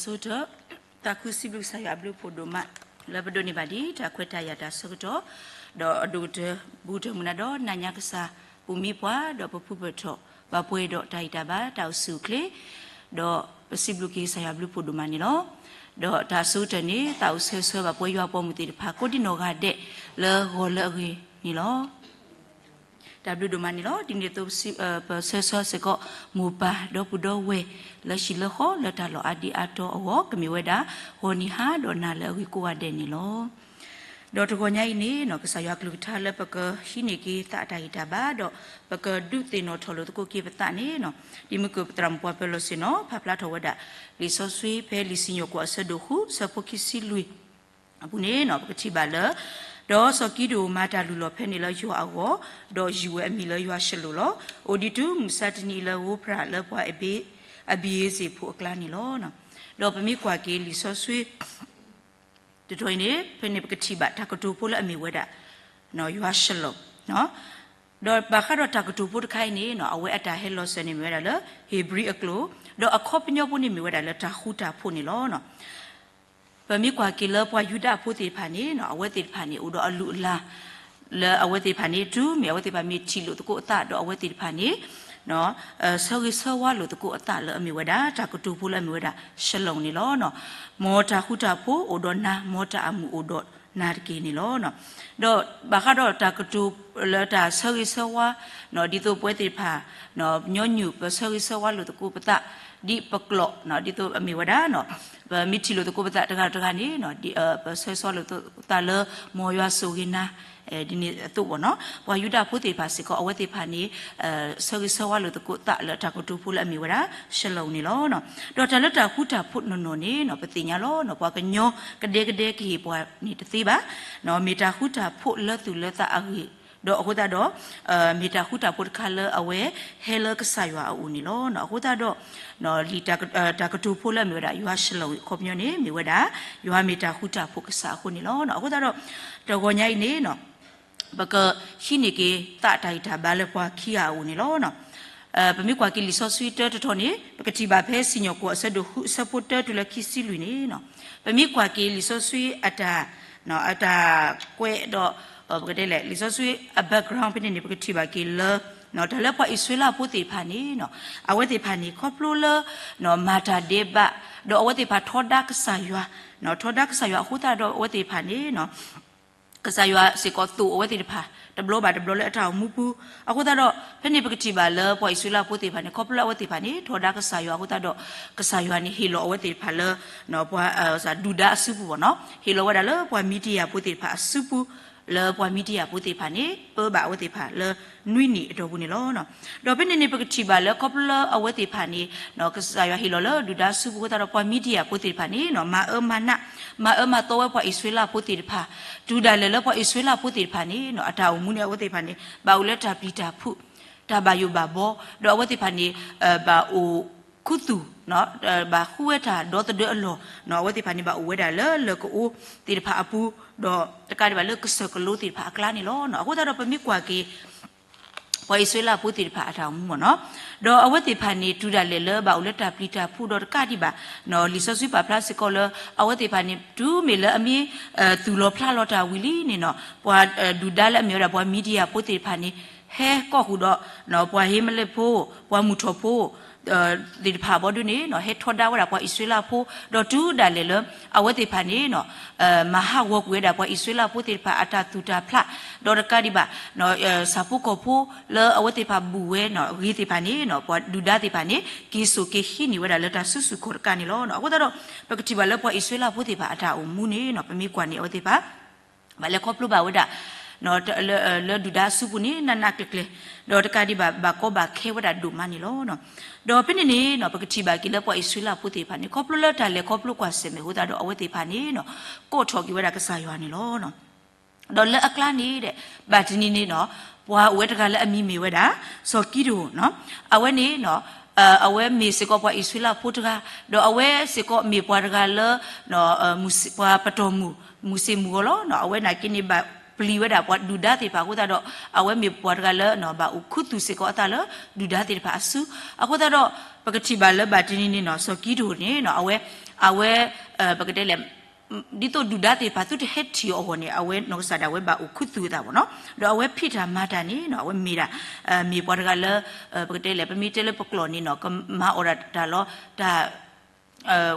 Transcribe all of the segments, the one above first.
ဆိကတၢၢ်, သးခုစံးဘျုးကစၢ်ယွၤအဘျုးအဖှိၣ်ဒိၣ်မး လၢပဒိးန့ၢ်ဘၣ်ဒံးတၢ်ခွဲးတၢ်ယာ်တၢ်ဆၢကတီၢ်, ဒီးအဒိၣ်ကတၢၢ် ဘူးကတၢၢ်မုၢ်နၤဒီးနၤညါကစၢ် ပူၤမံပှၤဒီးပဖုပၢၢ်ထီၣ်ဘၣ်ပှဲၤဒီးတၢ်ဂံၢ်တၢ်ဘါတၢ်အိၣ်ဆူၣ်အိၣ်ချ့, ဒီးပစံးဘျုးက့ၤကစၢ်ယွၤအဘျုးအဖှိၣ်ဒိၣ်မးန့ၣ်လီၤ. ဒီးတၢ်အဆိကတၢၢ်န့ၣ် သးအိၣ်ဆၢဂ့ၤဆၢဝါဘၣ်ပဝဲယွၤပိာ်မုၣ်သ့ၣ်တဖၣ် ကိးဒံနီၢ်ဂၤဒဲး လၢဂီၤလၢအဂ့ၤန့ၣ်လီၤ. တၢ်ဘျုးဒိၣ်မးန့ၣ်လီၤ. ဒ်န့ၣ်အသိး ပဆၢဂ့ၤဆၢဝါစ့ၢ်ကီး မိၢ်ပၢ်ဒီပုၢ်ဒီဝဲၢ် လၢဟံၣ်လၢဃီလၢတၢ်လီၢ်အါဒံအါတီအဂီၢ် ကမ့ၢ်ဝဲဒၣ် ဂီၤနံၤဟါဒီးနၤလၢအဂ့ၤကိးဂၤဒဲးန့ၣ်လီၤ. ဒီးတဂီၤညါအံၤန့ၣ် ကစၢ်ယွၤအကလုၢ်ကထါလၢပကဟံးန့ၢ်က့ၤသးအတၢ်ဂံၢ်တၢ်ဘါ ဒီးပကဒုးသ့ၣ်နီၣ်ထီၣ်လိာ်သကိးက့ၤပသးန့ၣ် ဒ်မုၢ်ကၢၢ်ပသရၣ်မုၣ်ပှၤပၢၤလီၢ်ဆ့ၣ်နီၤ ဖးဖျါထီၣ်ဝဲဒၣ် လံာ်စီဆှံဖဲလံာ်စံၣ်ညီၣ်ကွီၢ်အဆၢဒိၣ်ဃု အဆၢဖိခံဆံလွံၢ် အပူၤန့ၣ် ပကထံၣ်ဘၣ်လၢ ဒီးစီၤကံဒိၣ်မၤတၢ်လုၢ်လီၢ်ဖဲန့ၣ်လၢယွၤအဂီၢ်, ဒီးယုၢ်ဝဲအမံၤလၢယွၤၡလိၣ်လီၤ. အိၣ်ဒံးတုၤမုၢ်ဆါတနံၤအံၤလၢဧိၤဖရၣ်လၢပှၤအဘံၤအ့ၤစ့ၣ်ဖိအကျါန့ၣ်လီၤ. ဒီးပမ့ၢ်ကွၢ်က့ၤလံာ်စီဆှံ တတီၤအံၤန့ၣ် ဖဲန့ၣ်ပကထံၣ်ဘၣ်တၢ်ကတိၤဖိလၢအမ့ၢ်ဝဲဒၣ် ယွၤၡလိၣ် ဒီးဘၣ်ဃးဒီးတၢ်ကတိၤဖိတခါအံၤန့ၣ် အဝဲအတၢ်ဟဲလီၤစၢၤန့ၣ်မ့ၢ်ဝဲဒၣ်လၢ ဧ့ၤဘြံၤအကျိာ်, ဒီးအခီပညီဖိန့ၣ်မ့ၢ်ဝဲဒၣ်လၢတၢ်ဃူတၢ်ဖိးန့ၣ်လီၤ. ပမ့ၢ်ကွၢ်က့ၤလၢပှၤယူဒၤဖိသ့ၣ်တဖၣ်န့ၣ် အဝဲသ့ၣ်တဖၣ်န့ၣ် အိၣ်ဒီးအလုၢ်အလၢ် လၢအဝဲသ့ၣ်တဖၣ်န့ၣ် တုၤမ့ၢ်အဝဲသ့ၣ်တဖၣ်မ့ၢ်ထံၣ်လိာ်သကိးအသးဒီးအဝဲသ့ၣ်တဖၣ်န့ၣ် ဆၢဂ့ၤဆၢဝါလိာ်သကိးအသးလၢအမ့ၢ်ဝဲဒၣ် တၢ်ကတိၤဖိလၢအမ့ၢ်ဝဲဒၣ် shalom န့ၣ်လီၤ. မ်တၢ်ဃူတၢ်ဖိးအိၣ်ဒီးနၤ, မ်တၢ်အမုာ်အိၣ်ဒီးနၤတက့ၢ်န့ၣ်လီၤ. ဒီးဘၣ်ဃးဒီးတၢ်ကတိၤလၢတၢ်ဆၢဂ့ၤဆၢဝါ ဒ်သိးပဝဲသ့ၣ်တဖၣ် ညီနုၢ်ပဆၢဂ့ၤဆၢဝါလိာ်သကိးပသး ဒ်ပကျိာ် ဒ်သိးအမ့ၢ်ဝဲဒၣ် ပမ့ၢ်ထံၣ်လိာ်သကိးပသးတဂၤတဂၤန့ၣ် ပဆၢဂ့ၤဆၢဝါလိာ်သးလၢ မ်ယွၤဆိၣ်ဂ့ၤနၤ ဒ်န့ၣ်အသိးဘၣ်နီၤ ပှၤယူဒၤဖိသ့ၣ်တဖၣ်စ့ၢ်ကီး အဝဲသ့ၣ်တဖၣ်န့ၣ် ဆၢဂ့ၤဆၢဝါလိာ်သကိးသးလၢတၢ်ကတိၤဖိလၢအမ့ၢ်ဝဲဒၣ် shalom န့ၣ်လီၤ. ဒီးတၢ်လၢတၢ်ဃူတၢ်ဖိးနီၢ်နီၢ်န့ၣ် ပသ့ၣ်ညါလီၤ ပှၤကညီကဒဲကဒဲကဟ့ၣ်ပှၤန့ၣ်တသ့ဘၣ်, မ့ၢ်တၢ်ဃူတၢ်ဖိးလၢသူၣ်လၢသးအဂ့ၢ် ဒီးအဃိသတးဒီး မ့ၢ်တၢ်ဃူတၢ်ဖိးတခါလၢအဝဲဟဲလၢကစၢ်ယွၤအအိၣ်န့ၣ်လီၤ. အဃိသတးဒီး လံာ်တၢ်ကတိၤဖိလၢအမ့ၢ်ဝဲဒၣ် ယွၤ shalom အခီပညီန့ၣ် မ့ၢ်ဝဲဒၣ် ယွၤမ့ၢ်တၢ်ဃူတၢ်ဖိးကစၢ်အဃိန့ၣ်လီၤ. အဃိသတးဒီး တဂီၤညါအံၤန့ၣ် ပကဟံးန့ၢ်က့ၤသးတၢ်ဂံၢ်တၢ်ဘါလၢပှၤခံဂၤအအိၣ်န့ၣ်လီၤ. ပမ့ၢ်ကွၢ်က့ၤလံာ်စီဆှံတၢတတီၤန့ၣ် ပကထံၣ်ဘၣ်ဖဲစံၣ်ညီၣ်ကွီၢ်အဆၢဒိၣ်ဃု အဆၢဖိတၢတုၤလၢခံဆံလွံၢ်န့ၣ် ပမ့ၢ်ကွၢ်က့ၤလံာ်စီဆှံအတၢ် အတၢ်ကွဲးဒီး ပကတဲလဲၣ် လံာ်စီဆှံအ background ဖဲန့ၣ်န့ၣ် ပကထံၣ်ဘၣ်က့ၤလၢ တၢ်လၢပှၤအံၣ်စရ့လးဖိသ့ၣ်တဖၣ်န့ၣ် အဝဲသ့ၣ်တဖၣ်န့ၣ် ခီဖျိလၢ မၤတၢ်ဒဲးဘး ဒီးအဝဲသ့ၣ်တဖၣ်ထီဒါကစၢ်ယွၤ ထီဒါကစၢ်ယွၤအဃိသတးဒီးအဝဲသ့ၣ်တဖၣ်န့ၣ် ကစၢ်ယွၤစ့ၢ်ကီးသိၣ်အဝဲသ့ၣ်တဖၣ် တဘျီဘၣ်တဘျီလၢအတၢ်အိၣ်မူပူၤ, အဃိသတးဒီး ဖဲန့ၣ်ပကထံၣ်ဘၣ်လၢပှၤအံၣ်စရ့လးဖိသ့ၣ်တဖၣ်န့ၣ် ခီဖျိလၢအဝဲသ့ၣ်တဖၣ်န့ၣ် ထီဒါကစၢ်ယွၤအဃိသတးဒီး ကစၢ်ယွၤန့ၣ်ဟ့ၣ်လီၤအဝဲသ့ၣ်တဖၣ်လၢ ပှၤ ဒုၣ်ဒါအစုပူၤဘၣ်နီၤ, ဟ့ၣ်လီၤဝဲဒၣ်လၢပှၤမံၤဒံယၣ်ဖိသ့ၣ်တဖၣ်အစုပူၤ, လၢပှၤမံၤဒံယၣ်ဖိသ့ၣ်တဖၣ်န့ၣ် ပၢဘၣ်အဝဲသ့ၣ်တဖၣ်လၢနွံနံၣ်အတီၢ်ပူၤန့ၣ်လီၤ. ဒီးဖဲန့ၣ်န့ၣ် ပကထံၣ်ဘၣ်လၢခီဖျိလၢအဝဲသ့ၣ်တဖၣ်န့ၣ် ကစၢ်ယွၤဟ့ၣ်လီၤလၢဒုၣ်ဒါစုပူၤအဃိသတးဒီး ပှၤမံၤဒံယၣ်ဖိသ့ၣ်တဖၣ်န့ၣ် မၤအၢမၤနး မၤအၢမၤသီဝဲပှၤအံၣ်စရ့လးဖိသ့ၣ်တဖၣ်, တုၤဒၣ်လဲာ်လၢပှၤအံၣ်စရ့လးဖိသ့ၣ်တဖၣ်န့ၣ် အတၢ်အိၣ်မူန့ၣ် အဝဲသ့ၣ်တဖၣ်န့ၣ် ဘၣ်အိၣ်လၢတၢ်ပျံၤတၢ်ဖုး တၢ်ဘၣ်ယိၣ်ဘၣ်ဘီ, ဒီးအဝဲသ့ၣ်တဖၣ်န့ၣ် ဘၣ်အိၣ်ခူသူၣ် ဘၣ်ဃုဝဲတၢ်ဒီသဒၢအလီၢ်, အဝဲသ့ၣ်တဖၣ်န့ၣ် ဘၣ်အိၣ်ဝဲဒၣ်လၢလၢၢ်ကအိသ့ၣ်တဖၣ်အပူၤ, ဒီးတကးဒံးဘၣ်လၢကစၢၢ်ကလိသ့ၣ်တဖၣ်အကျါန့ၣ်လီၤ. အဃိသတးဒီးပမ့ၢ်ကွၢ်က့ၤ ပှၤအံၣ်စရ့လးဖိသ့ၣ်တဖၣ်အတၢ်အိၣ်မူမ့ၢ်နီၤ, ဒီးအဝဲသ့ၣ်တဖၣ်န့ၣ် တုၤဒၣ်လဲာ်လၢဘၣ်အိၣ်လၢတၢ်ပျံၤတၢ်ဖုးဒီးတကးဒံးဘၣ် လံာ်စီဆှံပာ်ဖျါစ့ၢ်ကီးလၢ အဝဲသ့ၣ်တဖၣ်န့ၣ် တုၤမ့ၢ်လၢအမ့ၢ် သူၣ်လီၤဖျးလီၤတၢ်ဝံၤလံန့ၣ်နီၤ ပှၤဒုၣ်ဒါလၢအမ့ၢ်ဝဲဒၣ်ပှၤမံၤဒံယၣ်ဖိသ့ၣ်တဖၣ်န့ၣ် ဟဲကိးဃုာ်ဒီး ပှၤဟ့မလဲၣ်ဖိ ပှၤမုၢ်ထီၣ်ဖိ သ့ၣ်တဖၣ်ဘီဒုန့ၣ် ဟဲထီဒါဝဲဒၣ်ပှၤအံၣ်စရ့လးဖိ, ဒီးတုၤဒၣ်လဲာ်လၢ အဝဲသ့ၣ်တဖၣ်န့ၣ် မၤဟးဂီၤကွံာ်ဝဲဒၣ်ပှၤအံၣ်စရ့လးဖိသ့ၣ်တဖၣ်အတၢ်သူၣ်တၢ်ဖျး, ဒီးတကးဒံးဘၣ် ဆၣ်ဖိကီၢ်ဖိလၢအဝဲသ့ၣ်တဖၣ်ဘူးဝဲဂ့ၤသ့ၣ်တဖၣ်န့ၣ် ပှၤဒုၣ်ဒါသ့ၣ်တဖၣ်န့ၣ် က့ၤစိာ်က့ၤဟံးန့ၢ်ဝဲဒၣ်လၢတၢ်စုဆူၣ်ခီၣ်တကးန့ၣ်လီၤ. အဃိသတးဒီး ပကထံၣ်ဘၣ်လၢပှၤအံၣ်စရ့လးဖိသ့ၣ်တဖၣ်အတၢ်အိၣ်မူန့ၣ် ပမ့ၢ်ကွၢ်န့ၣ် အဝဲသ့ၣ်တဖၣ် ဘၣ်လဲၤခီဖျိဘၣ်ဝဲဒၣ် လၢဒုၣ်ဒါအစုပူၤန့ၣ် နးနးကျဲၤကျဲၤ, ဒီးတကးဒံးဘၣ် ဘၣ်ကီဘၣ်ခဲဝဲဒၣ်ဒိၣ်မးန့ၣ်လီၤ. ဒီးဖဲန့ၣ်န့ၣ် ပကထံၣ်ဘၣ်က့ၤလၢပှၤအံၣ်စရ့လးဖိသ့ၣ်တဖၣ်န့ၣ် ခီဖျိလၢတၢ်လဲၤခီဖျိကွၢ်ဆၢၣ်မဲာ်အဃိသတးဒီး အဝဲသ့ၣ်တဖၣ်န့ၣ် ကိးထီၣ်က့ၤဝဲဒၣ်ကစၢ်ယွၤန့ၣ်လီၤ. ဒီးလၢအကျါန့ၣ်ဒီး ဘၣ်တနံၤန့ၣ်နီၤ ပှၤအိၣ်ဝဲတဂၤလၢအမံၤမ့ၢ်ဝဲဒၣ် စီၤကံဒိၣ်နီၤ, အဝဲန့ၣ်နီၤ အဝဲမ့ၢ်စ့ၢ်ကီးပှၤအံၣ်စရ့လးဖိတဂၤ, ဒီးအဝဲစ့ၢ်ကီးမ့ၢ်ပှၤတဂၤလၢ ပှၤပတီၢ်မုၢ် မုၢ်စ့ၢ်မုၢ်ဂီၤလီၤ. အဝဲနာ်က့န့ၣ်ဘၣ်ပျံၤဝဲဒၣ်ပှၤဒုၣ်ဒါသ့ၣ်တဖၣ်အဃိသတးဒီး အဝဲမ့ၢ်ပှၤတဂၤလၢ ဘၣ်အိၣ်ခူသူၣ်စ့ၢ်ကီးအသးလၢ ဒုၣ်ဒါသ့ၣ်တဖၣ်အစု, အဃိသတးဒီး ပကထံၣ်ဘၣ်လၢဘၣ်တနံၤန့ၣ်နီၤ စီၤကံဒိၣ်န့ၣ်နီၤ အဝဲ အဝဲ ပကတဲလဲၣ် ဒ်သိးဒုၣ်ဒါသ့ၣ်တဖၣ်သုတဟဲထံၣ်အီၤအဂီၢ်န့ၣ် အဝဲနီၢ်ကစၢ်ဒၣ်ဝဲဘၣ်အိၣ်ခူသူၣ်အသးဘၣ်နီၤ. ဒီးအဝဲဖံးတၢ်မၤတၢ်န့ၣ်နီၤ အဝဲမ့ၢ်ဒၣ် မ့ၢ်ပှၤတဂၤလၢ ပကတဲလဲၣ် ပမ့ၢ်တဲလၢပကျိာ်န့ၣ်နီၤ ကမၤအီၣ်ဒၣ်တၢ်လီၤ တၢ်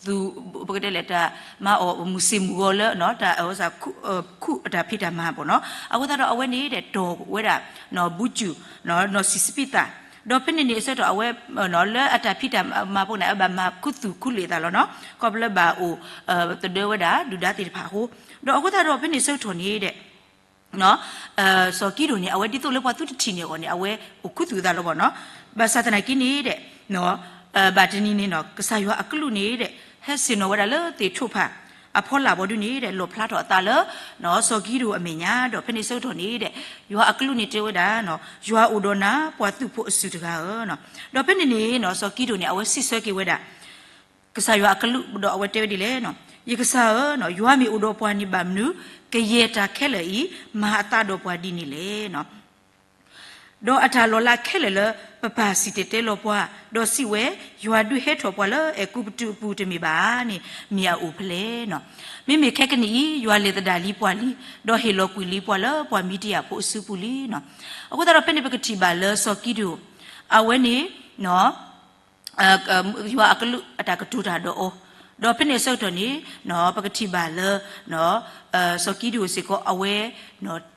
သူ ပကတဲလဲၣ် တၢ်မၤအီၣ်မုၢ်ဆ့ၣ်မုၢ်ဂီၤလၢ တၢ် ခူၣ်အတၢ်ဖံးတၢ်မၤဘၣ်နီၤ. အဃိသတးဒီးအဝဲန့ၣ်ဒီးတီၢ်ဝဲဒၣ် ဘူးစူၣ် နီၢ်စံးစပံးသၣ် ဒီးဖဲန့ၣ်န့ၣ်အဆၢကတီၢ်အဝဲ လၢအတၢ်ဖံးတၢ်မၤဖိန့ၣ် အဝဲဘၣ်မၤခူသူၣ်ခူလ့ၣ်အသးလီၤနီၤ. ခီဖျိလၢဘၣ်အိၣ် သဒၢဝဲဒၣ်ဒုၣ်ဒါသ့ၣ်တဖၣ်အဃိ ဒီးအဃိသတးဒီးဖဲန့ၣ်အဆၢကတီၢ်န့ၣ်ဒီး စီၤကံဒိၣ်န့ၣ် အဝဲဒ်သိးလၢပှၤသုတထံၣ်န့ၢ်အဂီၢ်န့ၣ် အဝဲအိၣ်ခူသူၣ်အသးလီၤဘၣ်နီၤ. ဘၣ်ဆၣ်သနာ်က့န့ၣ်ဒီး ဘၣ်တနံၤန့ၣ်နီၤ ကစၢ်ယွၤအကလူးန့ၣ်ဒီး ဟဲဆ့ၣ်နီၤဝဲဒၣ်လၢသ့ၣ်ဆိဖၣ် အဖီလာ်ဘီဒုန့ၣ်ဒီး လီၣ်ဖျါထီၣ်အသးလၢ စီၤကံဒိၣ်အမဲာ်ညါ ဒီးဖဲန့ၣ်အဆၢကတီၢ်န့ၣ်ဒီး ယွၤအကလူးန့ၣ်တဲဝဲဒၣ် ယွၤအိၣ်ဒီးနၤ ပှၤသုးဖိအစုၣ်တဂၤဧၢ. ဒီးဖဲန့ၣ်န့ၣ် စီၤကံဒိၣ်န့ၣ် အဝဲစံးဆၢက့ၤဝဲဒၣ် ကစၢ်ယွၤအကလူး ဒီးအဝဲတဲဝဲဒ်လဲၣ်, ယကစၢ်ဧၢ, ယွၤမ့ၢ်အိၣ်ဒီးပှၤန့ၣ်ဘၣ်မနုၤ ကယဲၢ်တၢ်ခဲလၢာ်အံၤ မၤအသးဒီးပှၤဒ်န့ၣ်လဲၣ်. ဒီးအတၢ်လီၤလးခဲလၢာ်လၢ ပပၢ်စံၣ်တဲၤတဲလီၤပှၤ, ဒီးစံးဝဲ, ယွၤဒုးဟဲထီၣ်ပှၤလၢအဲၤကူပတူးအပူၤတမ့ၢ်ဘၣ်န့ၣ် မ့ၢ်အအိၣ်ဖဲလဲၣ်. မ့မ့ၢ်ခဲကနံၣ်အံၤ ယွၤလဲၤသဒၣ်လံပှၤလံ, ဒီးဟ့ၣ်လီၤကွံာ်လံပှၤလၢပှၤမံၤဒယၣ်ဖိအစုပူၤလံ. အဃိသတးဒီးဖဲန့ၣ်ပကထံၣ်ဘၣ်လၢစီၤကံဒိၣ် အဝဲန့ၣ် ယွၤအကလူးအတၢ်ကတိၤတၢ်ဒီးအီၤ, ဒီးဖဲန့ၣ်အဆၢကတီၢ်န့ၣ် ပကထံၣ်ဘၣ်လၢ စီၤကံဒိၣ်စ့ၢ်ကီး အဝဲ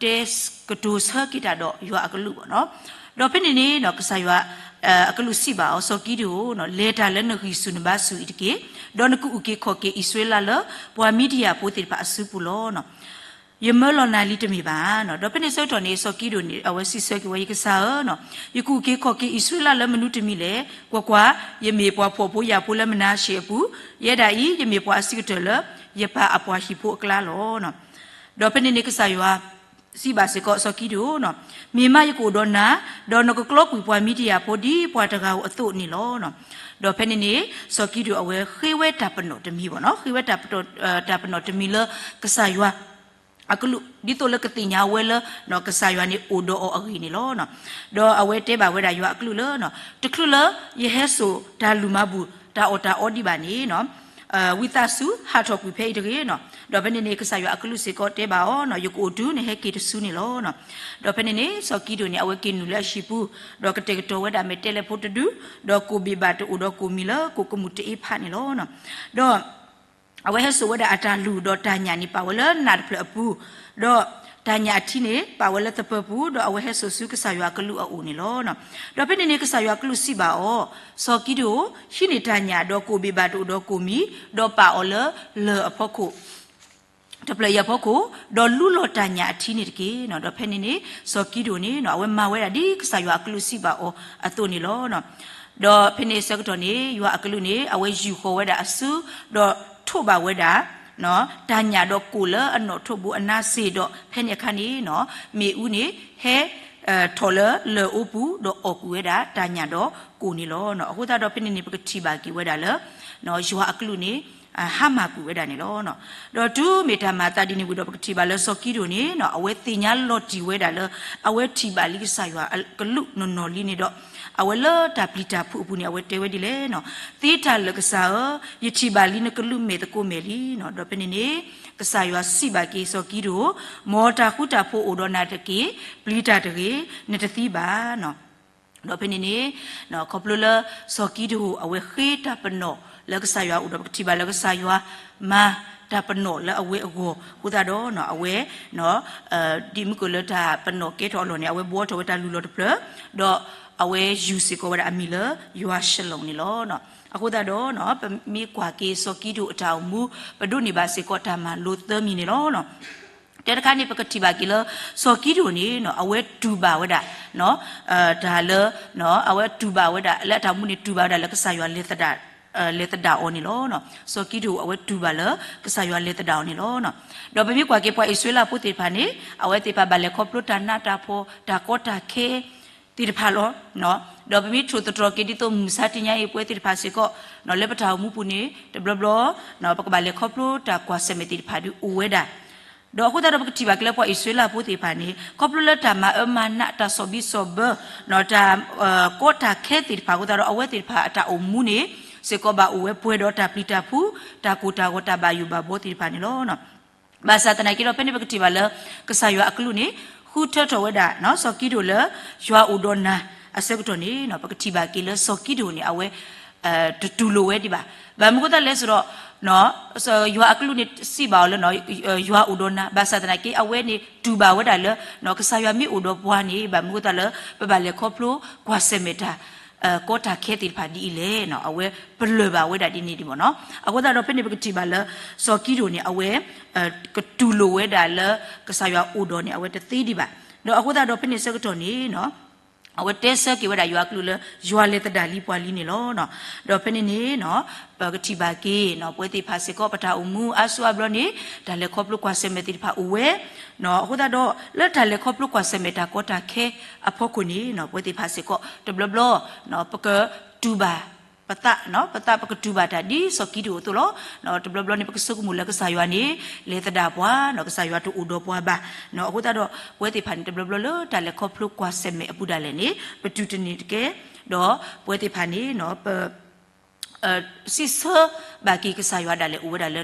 တဲကတိၤဆၢက့ၤတၢ်ဒီးယွၤအကလူးဘၣ်နီၤ. ဒီးဖဲန့ၣ်န့ၣ် ကစၢ်ယွၤအကလူးစံးဘၣ်အီၤ, စီၤကံဒိၣ်ဧၢ, လဲၤတၢ်လၢနဂံၢ်ဆူၣ်နဘါဆူၣ်အံၤတက့ၢ်. ဒီးနကအုၣ်က့ၤခီၣ်က့ၤအံၣ်စရ့လးလၢ ပှၤမံၤဒယၣ်ဖိသ့ၣ်တဖၣ်အစုပူၤလီၤ. ယမၢလီၤနၤလံတမ့ၢ်ဘၣ်. ဒီးဖဲန့ၣ်အဆၢကတီၢ်န့ၣ် စီၤကံဒိၣ်န့ၣ် အဝဲစံးဆၢက့ၤဝဲ, ယကစၢ်ဧၢ, ယကအုၣ်က့ၤခီၣ်က့ၤအံၣ်စရ့လးလၢမနုၤတမံၤလဲၣ်. ကွၢ်ကွၢ်, ယမ့ၢ်ပှၤဖှီၣ်ဖိယာ်ဖိလၢမနၤၡ့အပူၤ, ယဲဒၣ်အံၤ ယမ့ၢ်ပှၤအဆံးကတၢၢ်လၢ ယပၢ်အပှၤဟံၣ်ဖိအကျါလီၤ. ဒီးဖဲန့ၣ်န့ၣ် ကစၢ်ယွၤ စံးဘၣ်စ့ၢ်ကီးစီၤကံဒိၣ်, မ့ၢ်မးယကအိၣ်ဒီးနၤ, ဒီးနကကျီကွံာ်ပှၤမံၤဒယၣ်ဖိဒ်ပှၤတဂၤဧိၤအသိးန့ၣ်လီၤ. ဒီးဖဲန့ၣ်န့ၣ် စီၤကံဒိၣ်အဝဲဃ့ဝဲတၢ်ပနီၣ်တမံၤဘၣ်နီၤ, ဃ့ဝဲတၢ်ပနီၣ်တမံၤလၢကစၢ်ယွၤ အကလူး ဒ်သိးလၢကသ့ၣ်ညါဝဲလၢ ကစၢ်ယွၤန့ၣ်အိၣ်ဒီးအီၤအဂ့ၢ်န့ၣ်လီၤ. ဒီးအဝဲတဲဘၣ်ဝဲဒၣ်ယွၤအကလူးလၢ တချုးလၢယဟဲစိာ်တၢ်လုၢ်မၤဘူၣ် တၢ်အီၣ်တၢ်အီဒံးဘၣ်န့ၣ် ဝံသးစူၤဟးထီၣ်ကွံာ်ဖဲအံၤတဂ့ၤ. ဒီးဖဲန့ၣ်န့ၣ် ကစၢ်ယွၤအကလူးစ့ၢ်ကီးတဲဘၣ်အီၤ, ယကအိၣ်တုၤနဟဲက့ၤတစုန့ၣ်လီၤ. ဒီးဖဲန့ၣ်န့ၣ် စီၤကံဒိၣ်န့ၣ် အဝဲက့ၤနုာ်လၢအဟံၣ်ပူၤ, ဒီးကတဲာ်ကတီၤဝဲဒၣ်မဲာ်တဲးလဲးဖိတဒု, ဒီးကိၣ်ဘ့ၣ်ဘၣ်တအိၣ်ဒီးကိၣ်မံၤလၢကိၣ်ကမူၣ်တအ့ဖးန့ၣ်လီၤ. ဒီး အဝဲဟဲစိာ်ဝဲဒၣ်အတၢ်လုၢ်ဒီးတၢ်ညၣ်န့ၣ် ပာ်ဝဲလၢနးတဖျၢၣ်အပူၤ, ဒီးတၢ်ညၣ်အထံန့ၣ် ပာ်ဝဲလၢသပၢၤပူၤ, ဒီးအဝဲဟဲစိာ်ဆူကစၢ်ယွၤအကလူးအအိၣ်န့ၣ်လီၤ. ဒီးဖဲန့ၣ်န့ၣ် ကစၢ်ယွၤအကလူးစံးဘၣ်အီၤ, စီၤကံဒိၣ်, ဟံးန့ၢ်တၢ်ညၣ်ဒီးကိၣ်ဘ့ၣ်ဘၣ်တအိၣ်ဒီးကိၣ်မံၤ, ဒီးပာ်အီၤလၢလၢၢ်အဖီခိၣ် တဖျၢၣ်အံၤအဖီခိၣ်, ဒီးလူလီၤတၢ်ညၣ်အထံန့ၣ်တက့ၢ်. ဒီးဖဲန့ၣ်န့ၣ် စီၤကံဒိၣ်န့ၣ် အဝဲမၤဝဲဒၣ်ဒ်ကစၢ်ယွၤအကလူးစံးဘၣ်အီၤအသိးန့ၣ်လီၤ. ဒီးဖဲန့ၣ်အဆၢကတီၢ်န့ၣ် ယွၤအကလူးန့ၣ် အဝဲယူာ်ဃီၤဝဲဒၣ်အစု, ဒီးထိးဘၣ်ဝဲဒၣ် တၢ်ညၣ်ဒီးကိၣ်လၢအနီၣ်ထိးဘိအနါစ့ၢ်, ဒီးဖဲန့ၣ်အခါန့ၣ် မ့ၣ်အူန့ၣ် ဟဲ ထီၣ်လၢလၢၢ်အိပူၤ, ဒီးအီၣ်ကွံာ်ဝဲဒၣ်တၢ်ညၣ်ဒီးကိၣ်န့ၣ်လီၤ. အဃိသတးဒီးဖဲန့ၣ်န့ၣ် ပကထံၣ်ဘၣ်က့ၤဝဲဒၣ်လၢ ယွၤအကလူးန့ၣ် ဟါမၢ်ကွံာ်ဝဲဒၣ်န့ၣ်လီၤ. ဒီးတုၤမ့ၢ်တၢ်မၤအသးဒ်န့ၣ်ဝံၤဒီး ပကထံၣ်ဘၣ်လၢစီၤကံဒိၣ်န့ၣ် အဝဲသ့ၣ်ညါလီၤတံၢ်ဝဲဒၣ်လၢ အဝဲထံၣ်ဘၣ်လံကစၢ်ယွၤအကလူးနီၢ်နီၢ်လံန့ၣ်ဒီး အဝဲလၢတၢ်ပျံၤတၢ်ဖုးအပူၤန့ၣ် အဝဲတဲဝဲဒ်လဲၣ်, သ့တၢ်လၢာ်ကစၢ်ဧၢ, ယထံၣ်ဘၣ်လံနကလူးမဲာ်သကိးမဲာ်လံ. ဒီးဖဲန့ၣ်န့ၣ် ကစၢ်ယွၤစံးဘၣ်က့ၤစီၤကံဒိၣ်, မ်တၢ်ဃူတၢ်ဖိးအိၣ်ဒီးနၤတက့ၢ်, ပျံၤတၢ်တဂ့ၤ, နတသံဘၣ်. ဒီးဖဲန့ၣ်န့ၣ် ခီဖျိလၢ စီၤကံဒိၣ် အဝဲဃ့တၢ်ပနီၣ်လၢကစၢ်ယွၤအအိၣ်ဒီး ပကထံၣ်ဘၣ်လၢကစၢ်ယွၤ မၤတၢ်ပနီၣ်လၢအဝဲအဂီၢ်အဃိသတးဒီး အဝဲ ဒ်မုၢ်ကလၢတၢ်ပနီၣ်ကဲထီၣ်အလီၢ်န့ၣ် အဝဲဘှီထီၣ်ဝဲတၢ်လုၢ်လီၢ်တဖျၢၣ်, ဒီးအဝဲယူၢ်စ့ၢ်ကီးဝဲဒၣ်အမံၤလၢ ယွၤၡလိၣ်န့ၣ်လီၤ. အဃိသတးဒီး ပမ့ၢ်ကွၢ်က့ၤစီၤကံဒိၣ်အတၢ်အိၣ်မူ ပဒိးန့ၢ်ဘၣ်စ့ၢ်ကီးတၢ်မၤလိသၢမံၤန့ၣ်လီၤ. တၢ်တခါန့ၣ် ပကထံၣ်ဘၣ်က့ၤလၢ စီၤကံဒိၣ်န့ၣ် အဝဲတူၢ်ဘၣ်ဝဲဒၣ် တၢ်လၢ အဝဲတူၢ်ဘၣ်ဝဲဒၣ် လၢအတၢ်အိၣ်မူန့ၣ် တူၢ်ဘၣ်ဝဲဒၣ်လၢကစၢ်ယွၤ လဲၤသဒၣ်အီၤန့ၣ်လီၤ. စီၤကံဒိၣ်အဝဲတူၢ်ဘၣ်လၢ ကစၢ်ယွၤလဲၤသဒၣ်အီၤန့ၣ်လီၤ. ဒီးပမ့ၢ်ကွၢ်က့ၤပှၤအံၣ်စရ့လးဖိသ့ၣ်တဖၣ်န့ၣ် အဝဲသ့ၣ်တဖၣ်ဘၣ်လဲၤခီဖျိတၢ်နးတၢ်ဖှီၣ် တၢ်ကီတၢ်ခဲ သ့ၣ်တဖၣ်လီၤ. ဒီးပမ့ၢ်ထိၣ်သတြီၤက့ၤဒ်သိးမုၢ်ဆါတနံၤအံၤ ပဝဲသ့ၣ်တဖၣ်စ့ၢ်ကီး လၢပတၢ်အိၣ်မူပူၤန့ၣ် တဘျီဘျီ ပကဘၣ်လဲၤခီဖျိတၢ်ကွၢ်ဆၢၣ်မဲာ်သ့ၣ်တဖၣ်ဒုးအိၣ်ဝဲဒၣ်. ဒီးအဃိသတးဒီးပကထံၣ်ဘၣ်က့ၤလၢပှၤအံၣ်စရ့လးဖိသ့ၣ်တဖၣ်န့ၣ် ခီဖျိလၢတၢ်မၤအၢမၤနး တၢ်ဆီၣ်ဘံဆီၣ်ဘၢ တၢ် ကီတၢ်ခဲသ့ၣ်တဖၣ်အဃိသတးဒီး အဝဲသ့ၣ်တဖၣ်အတၢ်အိၣ်မူန့ၣ် စ့ၢ်ကီးဘၣ်အိၣ်ဝဲပှဲၤဒီးတၢ်ပျံၤတၢ်ဖုး, တၢ်ကိၢ်တၢ်ဂီၤ, တၢ်ဘၣ်ယိၣ်ဘၣ်ဘှီသ့ၣ်တဖၣ်န့ၣ်လီၤ. ဘၣ်ဆၣ်သနာ်က့ဒီး ဖဲန့ၣ်ပကထံၣ်ဘၣ်လၢ ကစၢ်ယွၤအကလူးန့ၣ် ဃုထၢထီၣ်ဝဲဒၣ် စီၤကံးဒဧိၣ်လၢ ယွၤအိၣ်ဒီးနၤအဆၢကတီၢ်န့ၣ် ပကထံၣ်ဘၣ်က့ၤလၢစီၤကံးဒဧိၣ်န့ၣ် အဝဲ တတူၢ်လိာ်ဝဲဒံးဘၣ်. ဘၣ်မနုၤအဃိသတးလဲၣ်ဆိုတော့ ယွၤအကလူးန့ၣ်စံးဘၣ်အီၤလၢ ယွၤအိၣ်ဒီးနၤ, ဘၣ်ဆၣ်သနာ်က့ အဝဲန့ၣ်တူၢ်ဘၣ်ဝဲဒၣ်လၢ ကစၢ်ယွၤမ့ၢ်အိၣ်ဒီးပှၤန့ၣ် ဘၣ်မနုၤအဃိသတးလၢ ပဘၣ်လဲၤခီဖျိကွၢ်ဆၢၣ်မဲာ်တၢ် ကီတၢ်ခဲသ့ၣ်တဖၣ်ဒ်အံၤလဲၣ်, အဝဲပလၢၢ်ဘၣ်ဝဲဒၣ်ဒ်န့ၣ်ဒံးမ့ၢ်နီၤ. အဃိသတးဒီး ဖဲန့ၣ်ပကထံၣ်ဘၣ်လၢ စီၤကံးဒဧိၣ်န့ၣ် အဝဲ ကတူၢ်လိာ်ဝဲဒၣ်လၢ ကစၢ်ယွၤအိၣ်ဒီးန့ၣ် အဝဲတသ့ဒံးဘၣ်. ဒီးအဃိသတးဒီးဖဲန့ၣ်ဆၢကတီၢ်န့ၣ် အဝဲတဲဆၢက့ၤဝဲဒၣ်ယွၤအကလူးလၢ ယွၤလဲၤသဒၣ်လံပှၤလံန့ၣ်လီၤ. ဒီးဖဲန့ၣ်န့ၣ် ပကထံၣ်ဘၣ်က့ၤ ပဝဲသ့ၣ်တဖၣ်စ့ၢ်ကီး ပတၢ်အိၣ်မူအါစုအါဘျီန့ၣ် တၢ်လဲၤခီဖျိကွၢ်ဆၢၣ်မဲာ်သ့ၣ်တဖၣ်အိၣ်ဝဲ, အဃိသတးဒီး လၢတၢ်လဲၤခီဖျိကွၢ်ဆၢၣ်မဲာ်တၢ်ကီတၢ်ခဲအဖီခိၣ်န့ၣ် ပဝဲသ့ၣ်တဖၣ်စ့ၢ်ကီး တဘျီဘျီ ပကတူၢ်ဘၣ်ပသး, ပသးပကတူၢ်ဘၣ်တၢ်ဒ်စီၤကံးဒဧိၣ်အသိးလီၤ. တဘျီဘျီန့ၣ် ပကဆိကမိၣ်လၢကစၢ်ယွၤန့ၣ် လဲၤသဒၣ်ပှၤ, ကစၢ်ယွၤတအိၣ်ဒီးပှၤဘၣ်. အဃိသတးဒီး ပဝဲသ့ၣ်တဖၣ်န့ၣ် တဘျီဘျီလၢတၢ်လဲၤခီဖျိကွၢ်ဆၢၣ်မဲာ်အပူၤဒၣ်လဲာ်န့ၣ် ပတူၢ်တန့ၢ်တကဲ, ဒီးပဝဲသ့ၣ်တဖၣ်န့ၣ် ပ စံးဆၢဘၣ်က့ၤကစၢ်ယွၤဒၣ်လဲာ်အိၣ်ဝဲဒၣ်လၢ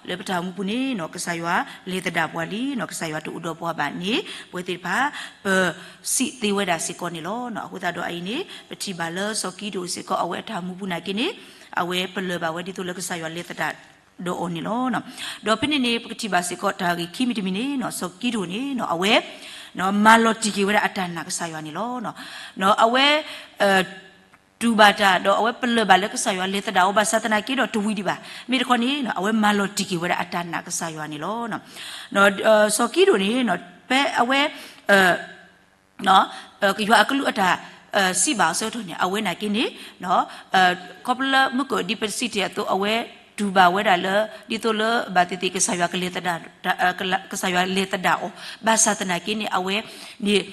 လၢပတၢ်အိၣ်မူပူၤန့ၣ် ကစၢ်ယွၤလဲၤသဒၣ်ပှၤလံ, ကစၢ်ယွၤတအိၣ်ဒီးပှၤဘၣ်န့ၣ် ပဝဲသ့ၣ်တဖၣ် ပစံးသ့ဝဲဒၣ်စ့ၢ်ကီးန့ၣ်လီၤ. အဃိသတးဒီးအအံၤန့ၣ် ပထံၣ်ဘၣ်လၢစီၤကံးဒဧိၣ်စ့ၢ်ကီး အဝဲအတၢ်အိၣ်မူပူၤနာ်က့န့ၣ် အဝဲပလၢၢ်ဘၣ်ဝဲဒ်သိးလၢကစၢ်ယွၤလဲၤသဒၣ်ဒီးအီၤန့ၣ်လီၤ. ဒီးဖဲန့ၣ်န့ၣ် ပကထံၣ်ဘၣ်စ့ၢ်ကီးတၢ်ဂ့ၢ်ခံမံၤတမံၤန့ၣ် စီၤကံးဒဧိၣ်န့ၣ် အဝဲ မၤလီၤတံၢ်က့ၤဝဲဒၣ်အတၢ်နာ်ကစၢ်ယွၤန့ၣ်လီၤ. အဝဲ တူၢ်ဘၣ်တၢ်ဒီးအဝဲပလၢၢ်ဘၣ်လၢကစၢ်ယွၤလဲၤသဒၣ်အီၤဘၣ်ဆၣ်သနာ်က့ဒီးတဝံၤဒံးဘၣ်. မ့ၢ်တခီန့ၣ် အဝဲမၤလီၤတံၢ်က့ၤဝဲဒၣ်အတၢ်နာ်ကစၢ်ယွၤန့ၣ်လီၤ. စီၤကံးဒဧိၣ်န့ၣ် ဖဲအဝဲ ယွၤအကလူးအတၢ်စံးဘၣ်အီၤဆၢကတီၢ်န့ၣ် အဝဲနာ်က့န့ၣ် ခီဖျိလၢမုၢ်ကၢၢ်ဒံးပစံးတ့ၢ်အသိး အဝဲတူၢ်ဘၣ်ဝဲဒၣ်လၢ ဒ်သိးလၢဘၣ်သ့ၣ်သ့ၣ်ကစၢ်ယွၤကလဲၤသဒၣ် ကစၢ်ယွၤလဲၤသဒၣ်အီၤ ဘၣ်ဆၣ်သနာ်က့န့ၣ် အဝဲန့ၣ်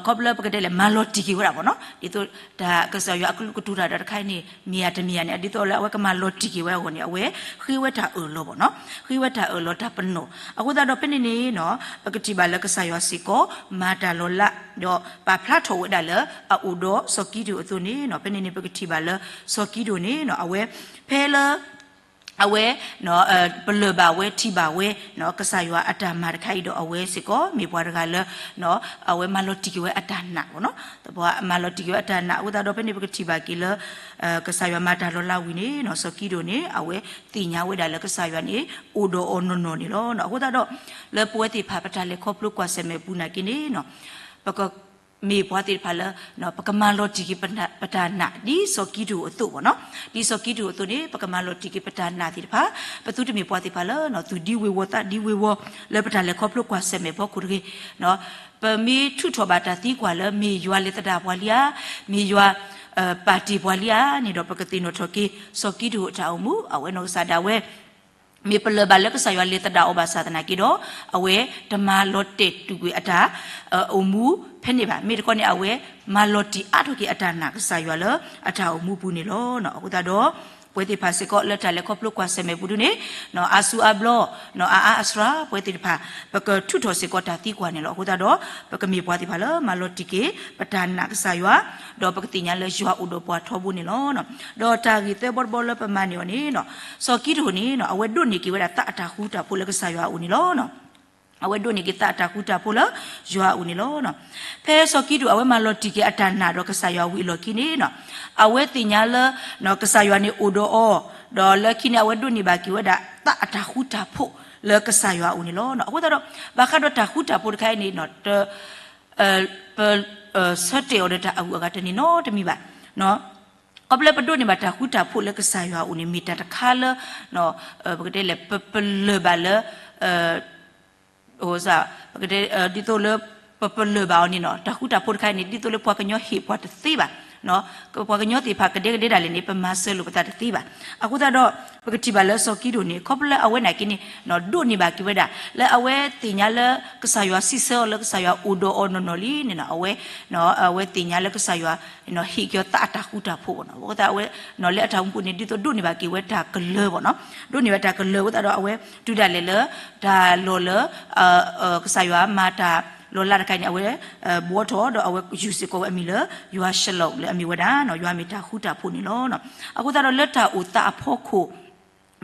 ခီဖျိပကတဲလဲၣ် မၤလီၤတံၢ်က့ၤဝဲဒၣ်ဘၣ်နီၤ, ဒ်သိးတၢ်ကစၢ်ယွၤအကလူးကတူၢ်တၢ်ဒီးတခါအံၤန့ၣ် မ့ၢ်ဧါတမ့ၢ်ဧါန့ၣ် ဒ်သိးလၢအဝဲကမၤလီၤတံၢ်က့ၤဝဲအဂီၢ်န့ၣ် အဝဲဃ့ဝဲတၢ်အၢၣ်လီၤဘၣ်နီၤ, ဃ့ဝဲတၢ်အၢၣ်လီၤတၢ်ပနီၣ်. အဃိသတးဒီးဖဲန့ၣ်န့ၣ် ပကထံၣ်ဘၣ်လၢကစၢ်ယွၤစ့ၢ်ကီး မၤတၢ်လီၤလး ဒီးပာ်ဖျါထီၣ်ဝဲဒၣ်လၢအအိၣ်ဒီးစီၤကံးဒဧိၣ်အသိးန့ၣ် ဖဲန့ၣ်န့ၣ် ပကထံၣ်ဘၣ်လၢ စီၤကံးဒဧိၣ်န့ၣ် အဝဲ ဖဲလၢ အဝဲ ပလၢၢ်ဘၣ်ဝဲထံၣ်ဘၣ်ဝဲ ကစၢ်ယွၤအတၢ်မၤတခါအံၤဒီး အဝဲစ့ၢ်ကီးမ့ၢ်ပှၤတဂၤလၢ အဝဲမၤလီၤတံၢ်က့ၤဝဲအတၢ်နာ်ဘၣ်နီၤ, မၤလီၤတံၢ်က့ၤဝဲအတၢ်နာ် အဃိသတးဒီးဖဲန့ၣ် ပကထံၣ်ဘၣ်က့ၤလၢ ကစၢ်ယွၤမၤတၢ်လီၤလးဝံၤန့ၣ် စီၤကံးဒဧိၣ်န့ၣ် အဝဲသ့ၣ်ညါဝဲဒၣ်လၢကစၢ်ယွၤန့ၣ် အိၣ်ဒီးအီၤနီၢ်နီၢ်န့ၣ်လီၤ. အဃိသတးဒီး လၢပဝဲသ့ၣ်တဖၣ်ပတၢ်လဲၤခီဖျိကွၢ်ဆၢၣ်မဲာ်ပူၤနာ်က့န့ၣ် ပက မ့ၢ်ပှၤသ့ၣ်တဖၣ်လၢ ပကမၤလီၤတံၢ်က့ၤပတၢ်နာ် ဒ်စီၤကံးဒဧိၣ်အသိးဘၣ်နီၤ, ဒ်စီၤကံးဒဧိၣ်အသိးန့ၣ် ပကမၤလီၤတံၢ်က့ၤပတၢ်နာ်သ့ၣ်တဖၣ်, ပသုတမ့ၢ်ပှၤသ့ၣ်တဖၣ်လၢ သူၣ်ဒံဝ့ၤဝီၤသးဒံဝ့ၤဝီၤ လၢပတၢ်လဲၤခီဖျိကွၢ်ဆၢၣ်မဲာ်ဖီခိၣ်တဂ့ၤ ပမ့ၢ်ထုးထီၣ်ဘၣ်တၢ်သံကွၢ်လၢ မ့ၢ်ယွၤလဲၤသဒၣ်ပှၤလံဧါ, မ့ၢ်ယွၤ ပာ်တ့ၢ်ပှၤလံဧါန့ၣ်ဒီး ပကသ့ၣ်နီၣ်ထီၣ်က့ၤ စီၤကံးဒဧိၣ်အတၢ်အိၣ်မူ အဝဲနီၢ်ကစၢ်ဒၣ်ဝဲ မ့ၢ်ပလၢၢ်ဘၣ်လၢကစၢ်ယွၤလဲၤသဒၣ်အီၤဘၣ်ဆၣ်သနာ်က့ဒီး အဝဲတမၤလီၤတဲာ်တူာ်ကွံာ်အတၢ် အိၣ်မူဖဲန့ၣ်ဘၣ်. မ့ၢ်တခီန့ၣ် အဝဲမၤလီၤတံၢ်အါထီၣ်က့ၤအတၢ်နာ်ကစၢ်ယွၤလၢအတၢ်အိၣ်မူပူၤန့ၣ်လီၤ. အဃိသတးဒီး ပဝဲသ့ၣ်တဖၣ်စ့ၢ်ကီးလၢတၢ်လဲၤခီဖျိကွၢ်ဆၢၣ်မဲာ်ပူၤဒုန့ၣ် အါစုအါဘျီ အါအါအစှၤ ပဝဲသ့ၣ်တဖၣ် ပကထုးထီၣ်စ့ၢ်ကီးတၢ်သံကွၢ်န့ၣ်လီၤ. အဃိသတးဒီး ပကမ့ၢ်ပှၤသ့ၣ်တဖၣ်လၢမၤလီၤတံၢ်က့ၤ ပတၢ်နာ်ကစၢ်ယွၤ ဒီးပကသ့ၣ်ညါလၢယွၤအိၣ်ဒီးပှၤထီဘိန့ၣ်လီၤ. ဒီးတၢ်ဂ့ၢ်သၢဘီတဘီလၢပမၤန့ၢ်အီၤန့ၣ် စီၤကံးဒဧိၣ်န့ၣ် အဝဲဒိးန့ၢ်က့ၤဝဲဒၣ်သးအတၢ်ဃူတၢ်ဖိးလၢကစၢ်ယွၤအအိၣ်န့ၣ်လီၤ. အဝဲဒိးန့ၢ်က့ၤသးအတၢ်ဃူတၢ်ဖိးလၢယွၤအအိၣ်န့ၣ်လီၤ. ဖဲစီၤကံးဒဧိၣ် အဝဲမၤလီၤတံၢ်က့ၤအတၢ်နာ်ဒီးကစၢ်ယွၤဝံၤအလီၢ်ခံန့ၣ် အဝဲသ့ၣ်ညါလၢ ကစၢ်ယွၤန့ၣ်အိၣ်ဒီးအီၤ, ဒီးလၢခံန့ၣ် အဝဲဒိးန့ၢ်ဘၣ်က့ၤဝဲဒၣ်သးအတၢ်ဃူတၢ်ဖိးလၢကစၢ်ယွၤအအိၣ်န့ၣ်လီၤ. အဃိသတးဒီး ဘၣ်ဃးဒီးတၢ်ဃူတၢ်ဖိးတခါအံၤန့ၣ် ပ ဆၢတဲာ်အီၤဒီးတၢ်အဂုၤအဂၤတန့ၢ်နီတမံၤဘၣ်. ခီဖျိပဒိးန့ၢ်ဘၣ်တၢ်ဃူတၢ်ဖိးလၢကစၢ်ယွၤအအိၣ်န့ၣ် မ့ၢ်တၢ်တခါလၢ ပကတဲလဲၣ် ပပလၢၢ်ဘၣ်လၢ ပကတဲ ဒ်သိးလၢ ပပလၢၢ်ဘၣ်အီၤန့ၣ် တၢ်ဃူတၢ်ဖိးတခါအံၤန့ၣ် ဒ်သိးလၢပှၤကညီဟ့ၣ်ပှၤတသ့ဘၣ်. ပှၤကညီသ့ၣ်တဖၣ်ကဒဲကဒဲဒၣ်လဲာ်န့ၣ် ပမၤစၢၤလိာ်ပသးတသ့ဘၣ်. အဃိသတးဒီး ပကထံၣ်ဘၣ်လၢစီၤကံးဒဧိၣ်န့ၣ် ခီဖျိလၢအဝဲနာ်က့န့ၣ် ဒိးန့ၢ်ဘၣ်က့ၤဝဲဒၣ် လၢအဝဲသ့ၣ်ညါလၢကစၢ်ယွၤစံးဆၢအီၤလၢကစၢ်ယွၤအိၣ်ဒီးအီၤနီၢ်နီၢ်လံန့ၣ် အဝဲ အဝဲသ့ၣ်ညါလၢကစၢ်ယွၤ ဟ့ၣ်က့ၤအီၤသးအတၢ်ဃူတၢ်ဖိးဘၣ်နီၤ. အဃိသတးအဝဲ လၢအတၢ်အိၣ်မူပူၤန့ၣ် ဒ်သိးဒိးန့ၢ်ဘၣ်က့ၤဝဲတၢ်ကလၢၤဘၣ်နီၤ. ဒိးန့ၢ်ဝဲတၢ်ကလၢၤအဃိသတးဒီး အဝဲတုၤဒၣ်လဲာ်လၢ တၢ်လီၢ်လၢ ကစၢ်ယွၤမၤတၢ် လီၤလးတခါအံၤန့ၣ် အဝဲ ဘှီထီၣ် ဒီးအဝဲယူၤစ့ၢ်ကီးဝဲအမံၤလၢ ယွၤၡလိး လၢအမ့ၢ်ဝဲဒၣ် ယွၤမ့ၢ်တၢ်ဃူတၢ်ဖိးန့ၣ်လီၤ. အဃိသတးဒီးလၢတၢ်အိၣ်သးအဖီခိၣ်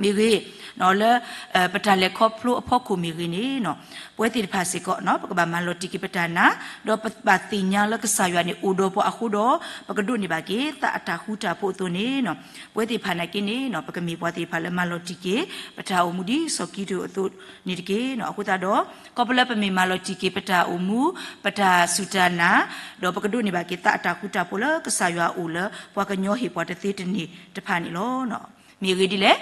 မ့ၢ်ဂ့ၤ, လၢ ပတၢ်လဲၤခီဖျိအဖီခိၣ်မ့ၢ်ဂ့ၤန့ၣ် ပဝဲသ့ၣ်တဖၣ်စ့ၢ်ကီး ပကဘၣ်မၤလီၤတံၢ်က့ၤပတၢ်နာ်, ဒီးပဘၣ်သ့ၣ်ညါလၢကစၢ်ယွၤန့ၣ်အိၣ်ဒီးပှၤအဃိဒီး ပကဒိးန့ၢ်ဘၣ်က့ၤ သးအတၢ်ဃူတၢ်ဖိးအသိးန့ၣ် ပဝဲသ့ၣ်တဖၣ်နာ်က့န့ၣ် ပကမ့ၢ်ပှၤသ့ၣ်တဖၣ်လၢမၤလီၤတံၢ်က့ၤ ပတၢ်အိၣ်မူဒ်စီၤကံးဒဧိၣ်အသိးန့ၣ်တက့ၢ်. အဃိသတးဒီး ခီဖျိလၢပမ့ၢ်မၤလီၤတံၢ်က့ၤပတၢ်အိၣ်မူ, ပတၢ်စူၢ်တၢ်နာ်, ဒီးပကဒိးန့ၢ်ဘၣ်က့ၤသးအတၢ်ဃူတၢ်ဖိးလၢကစၢ်ယွၤအအိၣ်လၢပှၤကညီဟ့ၣ်ပှၤတသ့တန့ၢ်တဖၣ်န့ၣ်လီၤ. မ့ၢ်အဂ့ၢ်ဒ်လဲၣ်,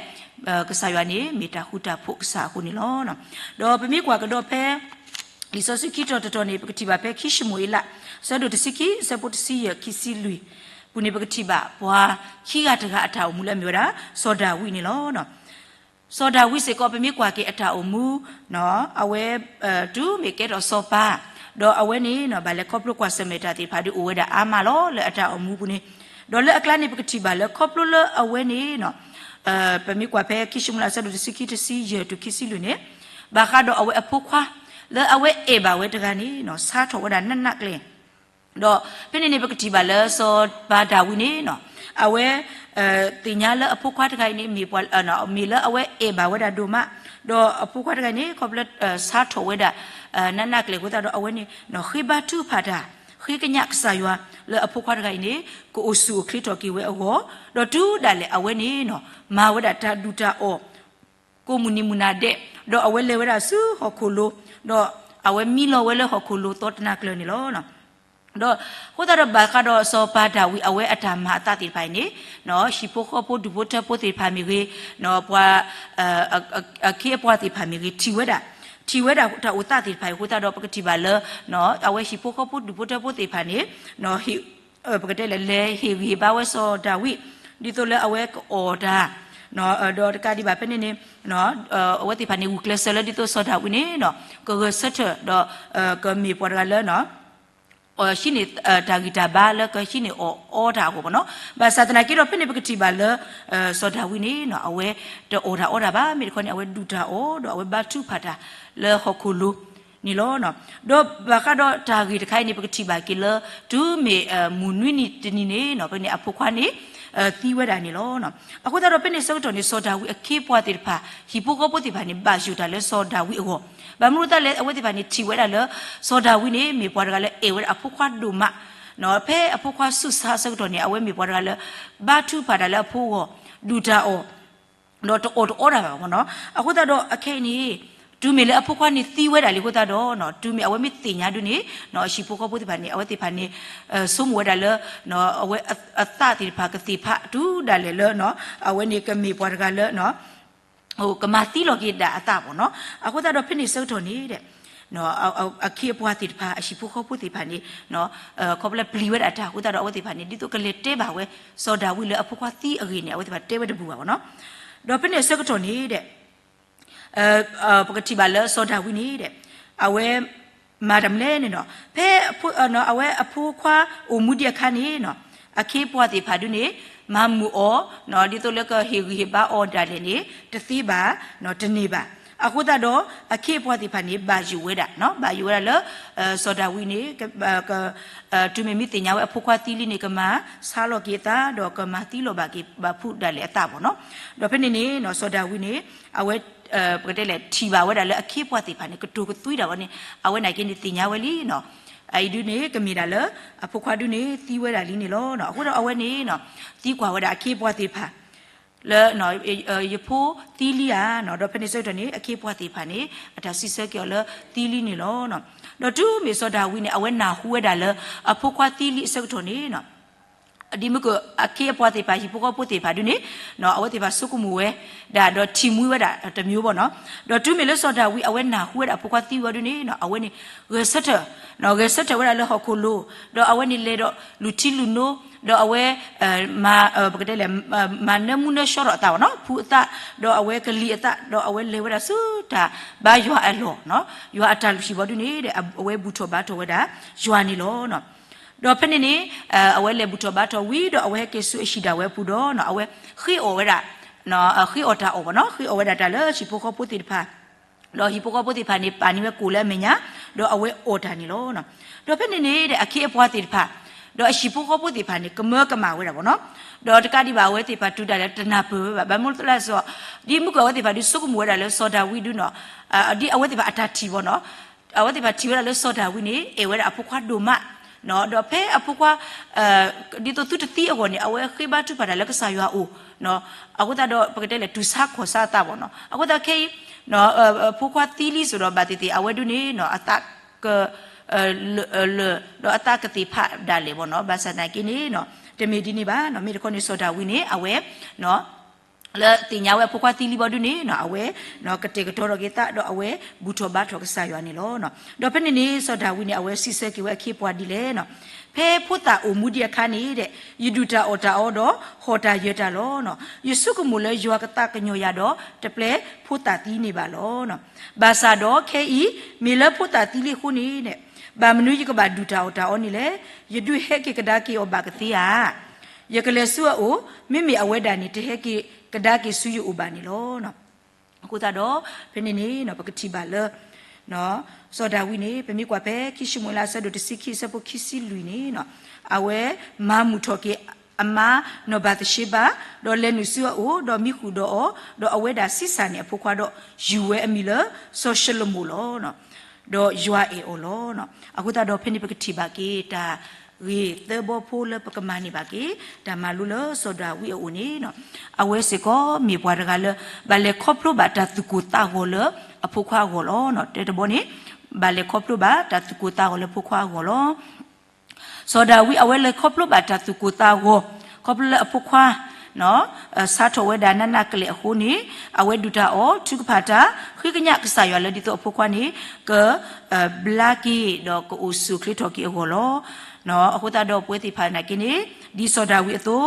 ကစၢ်ယွၤန့ၣ် မ့ၢ်တၢ်ဃူတၢ်ဖိးကစၢ်အဃိန့ၣ်လီၤ. ဒီးပမ့ၢ်ကွၢ်ကဒီးဖဲ လံာ်စီဆှံခံတီၤတတီၤန့ၣ် ပကထံၣ်ဘၣ်ဖဲခံၡမူၤအ့လး အဆၢဒိၣ်တဆံခံ အဆၢဖိတဆံယဲၢ် ခံဆံလွံၢ် ပူၤန့ၣ် ပကထံၣ်ဘၣ်ပှၤခံဂၤတဂၤအတၢ်အိၣ်မူလၢအမ့ၢ်ဝဲဒၣ် စီၤဒၤဝံးန့ၣ်လီၤ. စီၤဒၤဝံးစ့ၢ်ကီး ပမ့ၢ်ကွၢ်က့ၤအတၢ်အိၣ်မူ အဝဲ တုၤမ့ၢ်ကဲထီၣ်စီၤပၤ, ဒီးအဝဲန့ၣ် ဘၣ်လဲၤခီဖျိကွၢ်ဆၢၣ်မဲာ်တၢ်သ့ၣ်တဖၣ်ဒီးအိၣ်ဝဲဒၣ်အါမးလီၤ လၢအတၢ်အိၣ်မူပူၤန့ၣ်, ဒီးလၢအကျါန့ၣ် ပကထံၣ်ဘၣ်လၢခီဖျိလၢအဝဲန့ၣ် ပမ့ၢ်ကွၢ်ဖဲခံၡမူၤအ့လး အဆၢဒိၣ်တဆံခံ တဆံယဲၢ်တုၤခံဆံလွံၢ်န့ၣ်, ဘၣ်ဃးဒီးအဝဲအဖိခွါ လၢအဝဲအဲၣ်ဘၣ်ဝဲတဂၤန့ၣ် ဆါထီၣ်ဝဲဒၣ်နးနးကျဲၤ ဒီးဖဲန့ၣ်န့ၣ် ပကထံၣ်ဘၣ်လၢစီၤပၤဒၤဝံးန့ၣ် အဝဲ သ့ၣ်ညါလၢအဖိခွါတဂၤအံၤန့ၣ် မ့ၢ်ပှၤ မ့ၢ်လၢအဝဲအဲၣ်ဘၣ်ဝဲဒၣ်ဒိၣ်မး, ဒီးအဖိခွါတဂၤအံၤန့ၣ် ခီဖျိလၢ ဆါထီၣ်ဝဲဒၣ် နးနးကျဲၤအဃိသတးဒီး အဝဲန့ၣ် ဃ့ဘါထုကဖၣ်တၢ် ဃ့ကညးကစၢ်ယွၤ လၢအဖိခွါတဂၤအံၤန့ၣ် ကအိၣ်ဆူၣ်အိၣ်ချ့ထီၣ်က့ၤဝဲအဂီၢ်, ဒီးတုၤဒၣ်လဲာ်အဝဲန့ၣ် မၤဝဲဒၣ်တၢ်ဒုၣ်တၢ်အီၣ် ကိးမုၢ်နံၤမုၢ်နၤဒဲး, ဒီးအဝဲလဲၤဝဲဒၣ်ဆူဟီၣ်ခိၣ်လိၤ, ဒီးအဝဲမံလီၤဝဲလၢဟီၣ်ခိၣ်လိၤသီတနၤကျၢၤန့ၣ်လီၤ. ဒီးအဃိသတးဒီးဘၣ်ဃးဒီးစီၤပၤဒၤဝံး အဝဲအတၢ်မၤအသးသ့ၣ်တဖၣ်အံၤန့ၣ် ဟံၣ်ဖိဃီဖိဒူၣ်ဖိထၢဖိသ့ၣ်တဖၣ်မ့ၢ်ဂ့ၤ, ပှၤ အခ့အပှၤသ့ၣ်တဖၣ်မ့ၢ်ဂ့ၤ ထံၣ်ဝဲဒၣ်, ထံၣ်ဝဲဒၣ်တၢ်အိၣ်သးသ့ၣ်တဖၣ်အံၤအဃိသတးဒီး ပကထံၣ်ဘၣ်လၢ အဝဲဟံၣ်ဖိဃီဖိဒူၣ်ဖိထၢဖိသ့ၣ်တဖၣ်န့ၣ် ပကတဲလဲၣ် လဲၤဟ့ၣ်ဂံၢ်ဟ့ၣ်ဘါဝဲစီၤဒၤဝံး ဒ်သိးလၢအဝဲကအီၣ်တၢ်, ဒီးတကးဒံးဘၣ်ဖဲန့ၣ်န့ၣ် အဝဲသ့ၣ်တဖၣ်န့ၣ် ဂုာ်ကျဲးစၢးလၢဒ်သိးစီၤဒၤဝံးန့ၣ် ကဂဲၤဆၢထၢၣ် ဒီးကမ့ၢ်ပှၤတဂၤလၢ ဟံးန့ၢ်တၢ်ဂံၢ်တၢ်ဘါလၢကဟံးန့ၢ်အီၣ်အီတၢ်အဂီၢ် ပေါ့နော်. ဘၣ်ဆၣ်သနာ်က့ဒီး ဖဲန့ၣ်ပကထံၣ်ဘၣ်လၢ စီၤဒၤဝံးန့ၣ် အဝဲတအီၣ်တၢ်အီတၢ်ဘၣ်, မ့ၢ်တခီန့ၣ် အဝဲဒုၣ်တၢ်အီၣ် ဒီးအဝဲဘါထုကဖၣ်တၢ်လၢဟီၣ်ခိၣ်လိၤန့ၣ်လီၤ. ဒီးဘၣ်ဃးဒီးတၢ်ဂ့ၢ်တခါအံၤန့ၣ် ပကထံၣ်ဘၣ်က့ၤလၢ တုၤမ့ၢ်မုၢ်နွံနံၤတနံၤန့ၣ် ဖဲန့ၣ်အဖိခွါန့ၣ် သံဝဲဒၣ်န့ၣ်လီၤ. အဃိသတးဒီးဖဲန့ၣ်ဆၢကတီၢ်န့ၣ် စီၤဒၤဝံးအခ့အပှၤသ့ၣ်တဖၣ် ဟံၣ်ဖိဃီဖိသ့ၣ်တဖၣ်န့ၣ် ဘၣ်ယိၣ်တၢ်လၢစီၤဒၤဝံးအဂီၢ်, ဘၣ်မနုၤအဃိသတးလဲၣ် အဝဲသ့ၣ်တဖၣ်န့ၣ် ထံၣ်ဝဲဒၣ်လၢ စီၤဒၤဝံးန့ၣ် မ့ၢ်ပှၤတဂၤလၢအဲၣ်ဝဲဒၣ်အဖိခွါဒိၣ်မး, ဖဲအဖိခွါဆူးဆါအဆၢကတီၢ်န့ၣ် အဝဲမ့ၢ်ပှၤတဂၤလၢ ဘါထုကဖၣ်တၢ်လၢအဖိအဂီၢ်, ဒုၣ်တၢ်အီၣ် ဒီးတအီၣ်တအီတၢ်ဘၣ် ပေါ့နော်. အဃိသတးဒီးအခဲအံၤန့ၣ် တုၤမ့ၢ်လၢအဖိခွါန့ၣ်သံဝဲဒၣ်လံအဃိသတးဒီး တုၤမ့ၢ်အဝဲမ့ၢ်သ့ၣ်ညါဒုန့ၣ် ဟံၣ်ဖိဃီဖိသ့ၣ်တဖၣ်န့ၣ် အဝဲသ့ၣ်တဖၣ်န့ၣ် ဆိကမိၣ်ဝဲဒၣ်လၢ အဝဲအသးသ့ၣ်တဖၣ်ကသ့ၣ်ဖးတုၤဒၣ်လဲာ်လၢ အဝဲန့ၣ်ကမ့ၢ်ပှၤတဂၤလၢ ကမၤသံလီၤက့ၤဒၣ်အသး ပေါ့နော်. အဃိသတးဒီးဖဲန့ၣ်ဆၢကတီၢ်န့ၣ် အခ့အပှၤသ့ၣ်တဖၣ် အဟံၣ်ဖိဃီဖိသ့ၣ်တဖၣ်န့ၣ် ခီဖျိပျံၤဝဲဒၣ်တၢ်အဃိသတးဒီး အဝဲသ့ၣ်တဖၣ်န့ၣ် ဒ်သိးကလဲၤတဲဘၣ်ဝဲ စီၤဒၤဝံးလၢအဖိခွါသံအဂ့ၢ်န့ၣ် အဝဲသ့ၣ်တဖၣ်တဲဝဲတဘူၣ်ဘၣ် ပေါ့နော်. ဒီးဖဲန့ၣ်အဆၢကတီၢ်န့ၣ် ပကထံၣ်ဘၣ်လၢစီၤဒၤဝံးန့ၣ် အဝဲ မၤတၢ်မနုၤလဲၣ်န့ၣ်ဒီး ဖဲ အဝဲအဖိခွါအိၣ်မူဒံးအခါန့ၣ် အခ့အပှၤသ့ၣ်တဖၣ်ဒုန့ၣ် မၤမုာ်အီၤ ဒ်သိးလၢကဟ့ၣ်ဂံၢ်ဟ့ၣ်ဘါအီၤဒၣ်လဲာ်န့ၣ် တသ့ဘၣ် တန့ၢ်ဘၣ်. အဃိသတးဒီး အခ့အပှၤသ့ၣ်တဖၣ်န့ၣ် ဘၣ်ယိၣ်ဝဲဒၣ် ဘၣ်ယိၣ်ဝဲဒၣ်လၢ စီၤဒၤဝံးန့ၣ် တုၤမ့ၢ်မ့ၢ်သ့ၣ်ညါဝဲအဖိခွါသံလံန့ၣ် ကမၤဆါလီၤက့ၤအသး ဒီးကမၤသံလီၤဘၣ်က့ၤဘၣ်ဖုးဒၣ်လဲာ်အသး ပေါ့နော်. ဒီးဖဲန့ၣ်န့ၣ် စီၤဒၤဝံးန့ၣ် အဝဲ ပကတဲလဲၣ် ထံၣ်ဘၣ်ဝဲဒၣ်လၢအခ့အပှၤသ့ၣ်တဖၣ်န့ၣ် ကတိၤကသွံဒၣ်ဝဲန့ၣ် အဝဲနာ်က့န့ၣ် သ့ၣ်ညါဝဲလံ အအံၤဒုန့ၣ် ကမ့ၢ်ဒၣ်လၢ အဖိခွါဒုန့ၣ် သံဝဲဒၣ်လံန့ၣ်လီၤ. အဃိဒီးအဝဲန့ၣ် သံကွၢ်ဝဲဒၣ်အခ့အပှၤသ့ၣ်တဖၣ် လၢ ယဖိသံလံဧါ. ဒီးဖဲန့ၣ်ဆၢကတီၢ်န့ၣ် အခ့အပှၤသ့ၣ်တဖၣ်န့ၣ် အတၢ်စံးဆၢက့ၤအီၤလၢသံလံန့ၣ်လီၤ. ဒီးတုၤမ့ၢ်စီၤဒၤဝံးန့ၣ် အဝဲနၢ်ဟူဝဲဒၣ်လၢ အဖိခွါသံလံအဆၢကတီၢ်န့ၣ် ဒ်မ့ၢ်ကအခ့အပှၤသ့ၣ်တဖၣ် ဟံၣ်ဖိဃီဖိသ့ၣ်တဖၣ်ဒုန့ၣ် အဝဲသ့ၣ်တဖၣ်ဆိကမိၣ်ဝဲဒၣ် ဒီးထံၣ်မှံဝဲဒၣ်တမံၤဘၣ်နီၤ. ဒီးတုၤမ့ၢ်လၢစီၤဒၤဝံး အဝဲနၢ်ဟူဝဲဒၣ်အဖိခွါသံဝံၤဒုန့ၣ် အဝဲန့ၣ် ဂဲၤဆၢထၢၣ် ဂဲၤဆၢထၢၣ်ဝဲဒၣ်လၢဟီၣ်ခိၣ်လိၤ ဒီးအဝဲန့ၣ်လဲၤဒီးလူၤထံလူၤနိ ဒီးအဝဲ ပကတဲလဲၣ် မၤနၢမူနၢဆှီထီၣ်အသးဘၣ်နီၤ ဖုအသး ဒီးအဝဲကလံၤအသး ဒီးအဝဲလဲၤဝဲဒၣ်ဆူတၢ်ဘါယွၤအလီၢ် ယွၤအတၢ်လုၢ်ဟံၣ်ဘီဒုန့ၣ် အဝဲဘူၣ်ထီၣ်ဘါထီၣ်ဝဲဒၣ်ယွၤန့ၣ်လီၤ. ဒီးဖဲန့ၣ်န့ၣ် အဝဲလဲၤဘူၣ်ထီၣ်ဘါထီၣ်ဝံၤဒီး အဝဲဟဲက့ၤဆူအဟံၣ်ဒၣ်ဝဲအပူၤဒီး အဝဲဃ့အီၣ်ဝဲဒၣ် ဃ့အီၣ်တၢ်အီၣ်ဘၣ်နီၤ ဃ့အီၣ်ဝဲဒၣ်တၢ်လၢဟံၣ်ဖိဃီဖိသ့ၣ်တဖၣ် ဒီးဟံၣ်ဖိဃီဖိသ့ၣ်တဖၣ်န့ၣ် ပာ်န့ၢ်ဝဲကိၣ်လၢအမဲာ်ညါ ဒီးအဝဲအိးတၢ်န့ၣ်လီၤ. ဒီးဖဲန့ၣ်န့ၣ်ဒီး အခ့အပှၤသ့ၣ်တဖၣ် ဒီးအဟံၣ်ဖိဃီဖိသ့ၣ်တဖၣ်န့ၣ် ကမၢကမၣ်ဝဲဒၣ်ဘၣ်နီၤ. ဒီးတကးဒံးဘၣ် အဝဲသ့ၣ်တဖၣ်တူၢ်တၢ်လၢတနၢ်ပၢၢ်ဝဲဘၣ်. ဘၣ်မနုၤလဲၣ်စီၤ, ဒ်မုၢ်ကီၢ်အဝဲသ့ၣ်တဖၣ်ဒုးဆိကမိၣ်ဝဲဒၣ်လၢစီၤဒၤဝံးဒုနီၤ, ဒ်အဝဲသ့ၣ်တဖၣ်အတၢ်ထံၣ်ဘၣ်နီၤ, အဝဲသ့ၣ်တဖၣ်ထံၣ်ဝဲဒၣ်လၢစီၤဒၤဝံးန့ၣ် အဲၣ်ဝဲဒၣ်အဖိခွါဒိၣ်မး, ဒီးဖဲအဖိခွါ ဒ်သိးသုတသံအဂီၢ်န့ၣ် အဝဲဃ့ဘါထုကဖၣ်တၢ်လၢကစၢ်ယွၤအအိၣ်, အဃိသတးဒီး ပကတဲလဲၣ် တူၢ်ဆါခီၣ်ဆါအသးဘၣ်နီၤ. အဃိသတးခဲအံၤ ဖိခွါသံလံစိၤဒီး ဘၣ်သ့ၣ်သ့ၣ်အဝဲဒုန့ၣ် အသးက လၢာ် ဒီးအသးကသ့ၣ်ဖးဒၣ်လဲာ်ဘၣ်နီၤ. ဘၣ်ဆၣ်သနာ်က့န့ၣ် တမ့ၢ်ဒ်န့ၣ်ဘၣ်နီၤ. မ့ၢ်တခီန့ၣ် စီၤဒၤဝံးန့ၣ် အဝဲ လၢသ့ၣ်ညါဝဲအဖိခွါသံလံဘီဒုန့ၣ် အဝဲ ကတဲာ်ကတီၤထီၣ်က့ၤသး ဒီးအဝဲဘူၣ်ထီၣ်ဘါထီၣ်ကစၢ်ယွၤန့ၣ်လီၤ. ဒီးဖဲန့ၣ်န့ၣ် စီၤဒၤဝံးန့ၣ် အဝဲစံးဆၢက့ၤဝဲအခ့အပှၤဒ်လဲၣ်နီၤ, ဖဲဖိသၣ်အိၣ်မူဒံးအခါန့ၣ်ဒီး ယဒုၣ်တၢ်အီၣ်တၢ်အီဒီးဟီၣ်တၢ်ယၢၤတၢ်လီၤ. ယဆိကမိၣ်လၢယွၤကသးကညီၤယၤဒီး တပျဲဖိသၣ်သံန့ၣ်ဘၣ်လီၤ. ဘၣ်ဆၣ်ဒီးခဲအံၤ မ့ၢ်လၢဖိသၣ်သံလံအဃိန့ၣ် ဘၣ်မနုၤယကဘၣ်ဒုၣ်တၢ်အီၣ်တၢ်အီန့ၣ်လဲၣ်. ယဒုးဟဲက့ၤကဒါက့ၤအီၤဘၣ်ကသ့ဧါ. ယကလဲၤဆူအအိၣ်, မ့မ့ၢ်အဝဲဒၣ်န့ၣ်တဟဲက့ၤကဒါက့ၤဆူယအိၣ်ဘၣ်န့ၣ်လီၤ. အဃိသတးဒီး ဖဲန့ၣ်န့ၣ် ပကထံၣ်ဘၣ်လၢ စီၤဒၤဝံးန့ၣ် ပမ့ၢ်ကွၢ်ဖဲခံၡမူၤအ့လးအဆၢဒိၣ်တဆံခံအဆၢဖိခံဆံလွံၢ်န့ၣ် အဝဲမၤမုာ်ထီၣ်က့ၤအမါနီၢ်ဘၤသရှ့ဘၤ, ဒီးလဲၤနုာ်ဆူအအိၣ်, ဒီးမံဃုာ်ဒီးအီၤ, ဒီးအဝဲဒၣ်ဆံးစၢ်န့ၢ်အဖိခွါဒီး ယူၤဝဲအမံၤလၢစီၤၡလိၤမိၣ်လီၤ. ဒီးယွၤအဲၣ်အီၤလီၤ. အဃိသတးဒီးဖဲန့ၣ်ပကထံၣ်ဘၣ်က့ၤတၢ်ဂ့ၢ်သၢဘီဖိလၢပကမၤန့ၢ်ဘၣ်က့ၤ တၢ်မၤလိလၢစီၤဒၤဝံးအအိၣ်န့ၣ် အဝဲစ့ၢ်ကီးမ့ၢ်ပှၤတဂၤလၢ ဘၣ်လဲၤခီဖျိဘၣ်တၢ်သူၣ်ကိၢ်သးဂီၤလၢအဖိခွါအဂီၢ်လီၤ. တဲတဘီန့ၣ် ဘၣ်လဲၤခီဖျိဘၣ်တၢ်သူၣ်ကိၢ်သးဂီၤလၢဖိခွါအဂီၢ်လီၤ. စီၤဒၤဝံးအဝဲလဲၤခီဖျိဘၣ်တၢ်သူၣ်ကိၢ်သးဂီၤ ခီဖျိလၢအဖိခွါ ဆါထီၣ်ဝဲဒၣ်နးနးကလဲာ်အဃိန့ၣ် အဝဲဒုၣ်တၢ်အီၣ်ထုကဖၣ်တၢ် ဃ့ကညးကစၢ်ယွၤလၢဒ်သိးအဖိခွါန့ၣ် က ဘျါက့ၤ ဒီးကအိၣ်ဆူၣ်အိၣ်ချ့ထီၣ်က့ၤအဂီၢ်လီၤ. အဃိသတးဒီးပဝဲသ့ၣ်တဖၣ်နာ်က့န့ၣ် ဒ်စီၤဒၤဝံးအသိး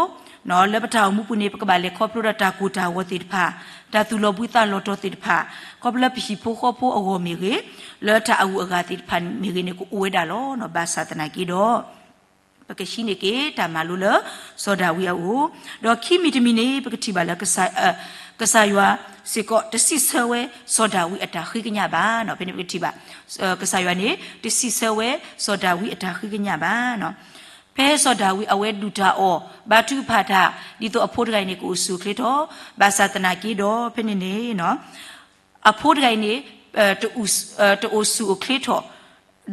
လၢပတၢ်အိၣ်မူပူၤန့ၣ် ပကဘၣ်လဲၤခီဖျိဒီးတၢ်ကိၢ်တၢ်ဂီၤသ့ၣ်တဖၣ်, တၢ်သူၣ်လီၤဘှံးသးလီၤတီၤသ့ၣ်တဖၣ်, ခီဖျိလၢပဟံၣ်ဖိဃီဖိအဂီၢ်မ့ၢ်ဂ့ၤ, လၢတၢ်အဂုၤအဂၤသ့ၣ်တဖၣ်မ့ၢ်ဂ့ၤန့ၣ် ကအိၣ်ဝဲဒၣ်လီၤ. ဘၣ်ဆၣ်သနာ်က့ဒီး ပကဟံးန့ၢ်က့ၤတၢ်မၤလိလၢစီၤဒၤဝံးအအိၣ်, ဒီးခံမံၤတမံၤန့ၣ် ပကထံၣ်ဘၣ်လၢ ကစၢ်ယွၤစ့ၢ်ကီးတစံးဆၢဝဲစီၤဒၤဝံးအတၢ်ဃ့ကညးဘၣ်. ဖဲန့ၣ်ပကထံၣ်ဘၣ် ကစၢ်ယွၤန့ၣ် တစံးဆၢဝဲစီၤဒၤဝံးအတၢ်ဃ့ကညးဘၣ်. ဖဲစီၤဒၤဝံးအဝဲဒုၣ်တၢ်အီၣ် ဘါထုကဖၣ်တၢ် ဒ်သိးအဖိတဂၤအံၤန့ၣ် ကအိၣ်ဆူၣ်အိၣ်ချ့ထီၣ်, ဘၣ်ဆၣ်သနာ်က့ဒီး ဖဲန့ၣ်န့ၣ် အဖိတဂၤအံၤန့ၣ် တအိၣ်ဆူၣ်အိၣ်ချ့ထီၣ်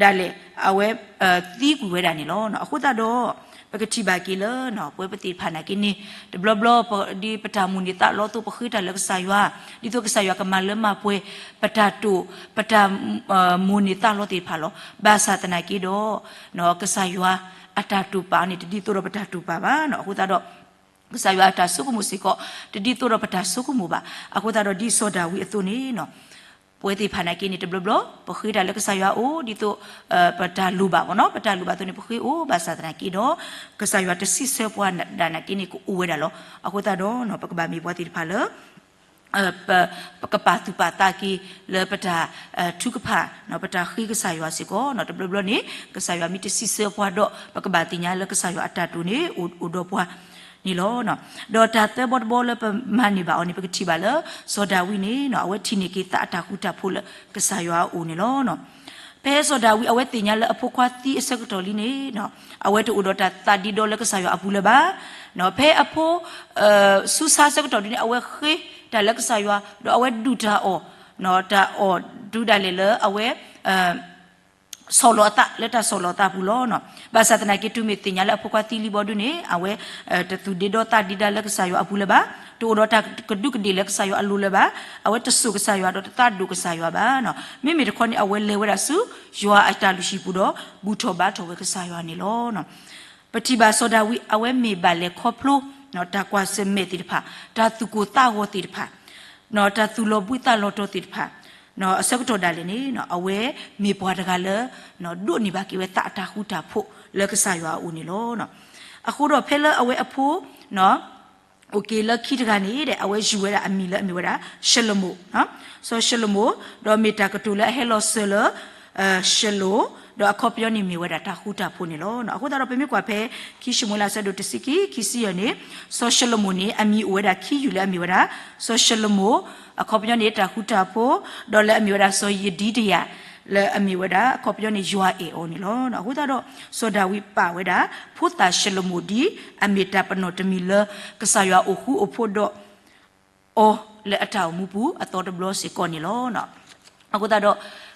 ဒၣ်လဲာ် အဝဲသံကွံာ်ဝဲဒၣ်န့ၣ်လီၤ. အဃိသတးဒီး ပကထံၣ်ဘၣ်က့ၤလၢ ပဝဲပသ့ၣ်တဖၣ်နာ်က့န့ၣ် တဘျီဘျီ ဒ်ပတၢ်မိၣ်န့ၢ်သးလီအသိး ပဃ့တၢ်လၢကစၢ်ယွၤ, ဒ်သိးကစၢ်ယွၤကမၤလၢမၤပှဲၤ ပတၢ်တိာ် ပတၢ်မိၣ်န့ၢ်သးလီသ့ၣ်တဖၣ်လီၤ. ဘၣ်ဆၣ်သနာ်က့ဒီး ကစၢ်ယွၤအတၢ်တိာ်ပာ်န့ၣ် တဒ်သိးဒီးပတၢ်တိာ်ပာ်ဘၣ်. အဃိသတးဒီး ကစၢ်ယွၤအတၢ်ဆိကမိၣ်စ့ၢ်ကီး တဒ်သိးဒီးပတၢ်ဆိကမိၣ်ဘၣ်. အဃိသတးဒီးဒ်စီၤဒၤဝံးအသိးန့ၣ် ပဝဲသ့ၣ်တဖၣ်နာ်က့န့ၣ် တဘျီဘျီ ပဃ့တၢ်လၢကစၢ်ယွၤအအိၣ် ဒ်သိး ပတၢ်လိၣ်ဘၣ်ဘၣ်နီၤ, ပတၢ်လိၣ်ဘၣ်အသိးန့ၣ် ပဃ့အိၣ် ဘၣ်ဆၣ်သနာ်က့ဒီး ကစၢ်ယွၤတစံးဆၢပှၤဒၣ်နာ်က့န့ၣ် ကအိၣ်ဝဲဒၣ်လီၤ. အဃိသတးဒီး ပကဘၣ်မ့ၢ်ပှၤသ့ၣ်တဖၣ်လၢ ပကပာ်သူၣ်ပာ်သးက့ၤလၢပတၢ်ထုကဖၣ် ပတၢ်ဃ့ကစၢ်ယွၤစ့ၢ်ကီးနီၤ. တဘျီဘျီန့ၣ် ကစၢ်ယွၤမ့ၢ်တစံးဆၢပှၤဒီး ပကဘၣ်သ့ၣ်ညါလၢကစၢ်ယွၤအတၢ်တိာ်န့ၣ် အိၣ်ဒီးပှၤန့ၣ်လီၤ. ဒီးတၢ်သၢဘီတဘီလၢပမၤန့ၢ်ဘၣ်အီၤန့ၣ် ပကထံၣ်ဘၣ်လၢ စီၤဒၤဝံးန့ၣ် အဝဲထံၣ်န့ၢ်က့ၤသးအတၢ်ဃူတၢ်ဖိးလၢကစၢ်ယွၤအအိၣ်န့ၣ်လီၤ. ဖဲစီၤဒၤဝံးအဝဲသ့ၣ်ညါလၢအဖိခွါသံအဆၢကတီၢ်လံန့ၣ် အဝဲတအိၣ်ဒီးတၢ်သးဒ့ဒီလၢကစၢ်ယွၤအပူၤလၢၤဘၣ်. ဖဲအဖိ ဆူဆါဆၢကတီၢ်ဒ်န့ၣ် အဝဲဃ့တၢ်လၢကစၢ်ယွၤ ဒီးအဝဲဒုၣ်တၢ်အီၣ် တၢ်အီၣ်ဒုးဒၣ်လဲာ်လၢအဝဲ ဆီၣ်လီၤအသးလၢတၢ်ဆီၣ်လီၤအသးပူၤလီၤ. ဘၣ်ဆၣ်သနာ်က့ တုၤမ့ၢ်သ့ၣ်ညါလၢအဖိခွါသံလံဘီဒုန့ၣ် အဝဲ တသူၣ်ဒ့ဒီသးဒ့ဒီလၢကစၢ်ယွၤအပူၤလၢၤဘၣ်, တအိၣ်ဒီးတၢ်ကဒူးကဒ့ၣ်လၢကစၢ်ယွၤအလိၤလၢၤဘၣ်, အဝဲတစိာ်ကစၢ်ယွၤဒီးတသးဒိၣ်ကစၢ်ယွၤဘၣ်. မ့မ့ၢ်တခီန့ၣ် အဝဲလဲၤဝဲဒၣ်ဆူ ယွၤအတၢ်လုၢ်ဟံၣ်ပူၤဒီး ဘူၣ်ထီၣ်ဘါထီၣ်ဝဲကစၢ်ယွၤန့ၣ်လီၤ. ပထံၣ်ဘၣ်စီၤဒၤဝံး အဝဲမ့ၢ်ဘၣ်လဲၤခီဖျိ တၢ်ကွၢ်ဆၢၣ်မဲာ်သ့ၣ်တဖၣ်, တၢ်သူၣ်ကိၢ်သးဂီၤသ့ၣ်တဖၣ်, တၢ်သူၣ်လီၤဘှံးသးလီၤတီၤသ့ၣ်တဖၣ် အဆၢကတီၢ်ဒၣ်လဲာ်န့ၣ် အဝဲမ့ၢ်ပှၤတဂၤလၢ ဒိးန့ၢ်ဘၣ်က့ၤဝဲသးအတၢ်ဃူတၢ်ဖိးလၢကစၢ်ယွၤအအိၣ်န့ၣ်လီၤ. အဃိဒီးဖဲလၢအဝဲအဖိ အိၣ်က့ၤလၢခံတဂၤန့ၣ်ဒီး အဝဲယူၤဝဲဒၣ်အမံၤလၢအမ့ၢ်ဝဲဒၣ် ၡလိၤမိၣ်, စီၤၡလိၤမိၣ်, ဒီးမ့ၢ်တၢ်ကတိၤလၢအဟဲလီၤစၢၤလၢ ၡလိၤ, ဒီးအခီပညီန့ၣ်မ့ၢ်ဝဲဒၣ်တၢ်ဃူတၢ်ဖိးန့ၣ်လီၤ. အဃိသတးဒီးပမ့ၢ်ကွၢ်ဖဲ ခံၡမူၤအ့လးအဆၢဒိၣ်တဆံခံ ခံဆံယဲၢ်န့ၣ် စီၤၡလိၤမိၣ်န့ၣ် အမံၤအိၣ်ဝဲဒၣ်ခံယုၢ်လၢအမ့ၢ်ဝဲဒၣ် စီၤၡလိၤမိၣ်, အခီပညီန့ၣ် တၢ်ဃူတၢ်ဖိး, ဒီးလၢအမ့ၢ်ဝဲဒၣ်စီၤယဒံတယၤ လၢအမ့ၢ်ဝဲဒၣ် အခီပညီန့ၣ် ယွၤအဲၣ်အီၤန့ၣ်လီၤ. အဃိသတးဒီး စီၤဒၤဝံးပာ်ဝဲဒၣ် ဖိသၣ်ၡလိၤမိၣ် ဒ်အမ့ၢ်တၢ်ပနီၣ်တမံၤလၢ ကစၢ်ယွၤအိၣ်ဃူအိၣ်ဖိးဒီး အီၤလၢအတၢ်အိၣ်မူပူၤအသီတဘျီစ့ၢ်ကီးန့ၣ်လီၤ. အဃိသတးဒီး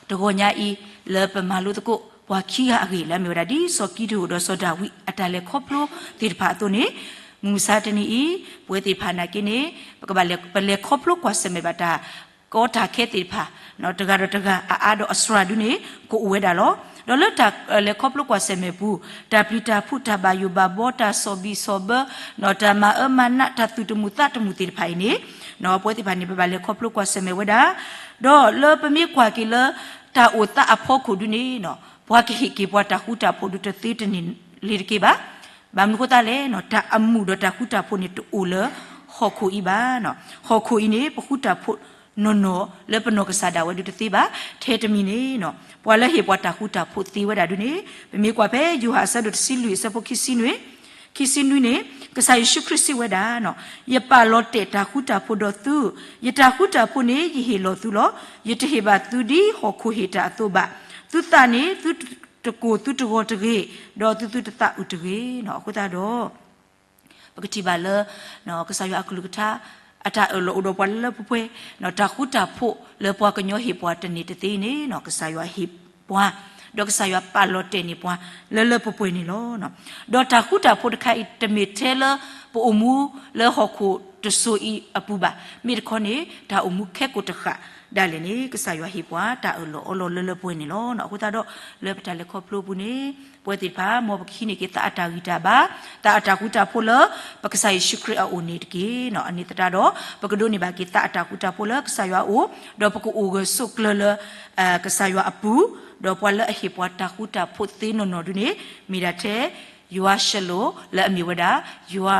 တဂီၤညါအံၤ လၢပမၤလိသကိး ပှၤခံဂၤအဂ့ၢ်လၢအမ့ၢ်ဝဲဒၣ် ဒ်စီၤကံဒဧိၣ်ဒီးစီၤဒၤဝံးအတၢ်လဲၤခီဖျိသ့ၣ်တဖၣ်အသိးန့ၣ်, မုၢ်မဆါတနံၤအံၤ ပဝဲသ့ၣ်တဖၣ်နာ်က့န့ၣ် ပကဘၣ်လဲၤ ပလဲၤခီဖျိကွၢ်ဆၢၣ်မဲာ်ဘၣ်တၢ် ကီတၢ်ခဲသ့ၣ်တဖၣ် တဂၤဒီးတဂၤအအါဒီးအစှၤဒုန့ၣ် ကအိၣ်ဝဲဒၣ်လီၤ. ဒီးလၢတၢ်လဲၤခီဖျိကွၢ်ဆၢၣ်မဲာ်ပူၤ တၢ်ပျံၤတၢ်ဖုး တၢ်ဘၣ်ယိၣ်ဘၣ်ဘီ တၢ်ဆီၣ်ဘံၣ်ဆီၣ်ဘၢ တၢ်မၤအၢမၤနး တၢ်သူၣ်တမုာ်သးတမုာ်သ့ၣ်တဖၣ်အံၤန့ၣ် ပဝဲသ့ၣ်တဖၣ်န့ၣ် ပဘၣ်လဲၤခီဖျိကွၢ်ဆၢၣ်မဲာ်ဝဲဒၣ်. ဒီးလၢပမ့ၢ်ကွၢ်က့ၤလၢ တၢ်အိၣ်သးအဖီခိၣ်ဒုန့ၣ် ပှၤကဟ့ၣ်က့ၤပှၤတၢ်ဃူတၢ်ဖိးဒုတသ့တန့ၢ်လ့ၤတက့ၢ်ဘၣ်. ဘၣ်မနုၤအဃိသတးလဲၣ်, တၢ်အမူးဒီးတၢ်ဃူတၢ်ဖိးန့ၣ်တအိၣ်လၢဟီၣ်ခိၣ်အံၤဘၣ်. ဟီၣ်ခိၣ်အံၤန့ၣ် ပဃူတၢ်ဖိးနီၢ်နီၢ်လၢပနီၢ်ကစၢ်ဒၣ်ဝဲဒုတသ့ဘၣ်. ထဲတမံၤန့ၣ် ပှၤလၢဟ့ၣ်ပှၤတၢ်ဃူတၢ်ဖိးသ့ဝဲဒၣ်ဒုန့ၣ် ပမ့ၢ်ကွၢ်ဖဲယိၤဟၣ်အဆၢဒိၣ်တဆံလွံၢ်အဆၢဖိခံဆံနွံ ခံဆံနွံန့ၣ် ကစၢ်ယ့ၣ်ၡူးခရံာ်စံးဝဲဒၣ်, ယပာ်လီၤတဲာ်တၢ်ဃူတၢ်ဖိးဒီးသု, ယတၢ်ဃူတၢ်ဖိးန့ၣ် ယဟ့ၣ်လီၤသုလီၤ. ယတဟ့ၣ်ဘၣ်သုဒ်ဟီၣ်ခိၣ်ဟ့ၣ်တၢ်အသိးဘၣ်. သုသးန့ၣ် သုတကိၢ်သုတဂီၤတဂ့ၤ, ဒီးသုသုတသးအုးတဂ့ၤ. အဃိသတးဒီး ပကထံၣ်ဘၣ်လၢ ကစၢ်ယွၤအကလုၢ်ကထါ အတၢ်အၢၣ်လီၤအိၣ်ဒီးပှၤလၢလၢပှဲၤပှဲၤ, တၢ်ဃူတၢ်ဖိးလၢပှၤကညီဟ့ၣ်ပှၤတန့ၢ်တသ့န့ၣ် ကစၢ်ယွၤဟ့ၣ်ပှၤ, ဒီးကစၢ်ယွၤပာ်လီၤတဲာ်န့ၢ်ပှၤလၢလၢပှဲၤပှဲၤန့ၣ်လီၤ. ဒီးတၢ်ဃူတၢ်ဖိးတခါအံၤ တမ့ၢ်ထဲလၢပအိၣ်မူလၢဟီၣ်ခိၣ်တစိၤအံၤအပူၤဘၣ်. မ့ၢ်တခီန့ၣ် တၢ်အိၣ်မူခဲကိာ်တဃၣ်ဒၣ်လဲာ်န့ၣ် ကစၢ်ယွၤဟ့ၣ်ပှၤတၢ်အၢၣ်လီၤအီလီၤလၢလၢပှဲၤပှဲၤန့ၣ်လီၤ. အဃိသတးဒီး လၢပတၢ်လဲၤခီဖျိအပူၤန့ၣ် ပဝဲသ့ၣ်တဖၣ် မ်ပကဟံးန့ၢ်က့ၤသးအတၢ်ဂံၢ်တၢ်ဘါ, သးအတၢ်ဃူတၢ်ဖိးလၢ ပကစၢ်ယ့ၣ်ၡူးခရံာ်အအိၣ်န့ၣ်တက့ၢ်. အန့ၣ်သတးဒီး ပကဒိးန့ၢ်ဘၣ်က့ၤသးအတၢ်ဃူတၢ်ဖိးလၢကစၢ်ယွၤအအိၣ်, ဒီးပကအိၣ်ဂၢၢ်ဆိးကျၢၤလၢ ကစၢ်ယွၤအပူၤ, ဒီးပှၤလၢအဟ့ၣ်ပှၤတၢ်ဃူတၢ်ဖိးသ့နီၢ်နီၢ်ဒုန့ၣ် မ့ၢ်ဒၣ်ထဲ ယွၤၡလိၤလၢအမ့ၢ်ဝဲဒၣ် ယွၤ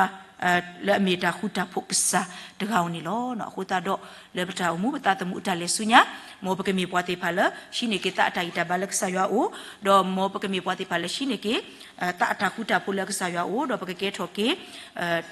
လၢအမ့ၢ်တၢ်ဃူတၢ်ဖိးကစၢ်တဂၤဧိၤန့ၣ်လီၤ. အဃိသတးဒီး လၢပတၢ်အိၣ်မူပသးသမူအတၢ်လဲၤဆူညါ မ်ပကမ့ၢ်ပှၤသ့ၣ်တဖၣ်လၢ ဟံးန့ၢ်က့ၤသးအတၢ်ဂံၢ်တၢ်ဘါလၢကစၢ်ယွၤအအိၣ်, ဒီးမ်ပကမ့ၢ်ပှၤသ့ၣ်တဖၣ်လၢဟံးန့ၢ်က့ၤ သးအတၢ်ဃူတၢ်ဖိးလၢကစၢ်ယွၤအအိၣ်, ဒီးပကကဲထီၣ်က့ၤ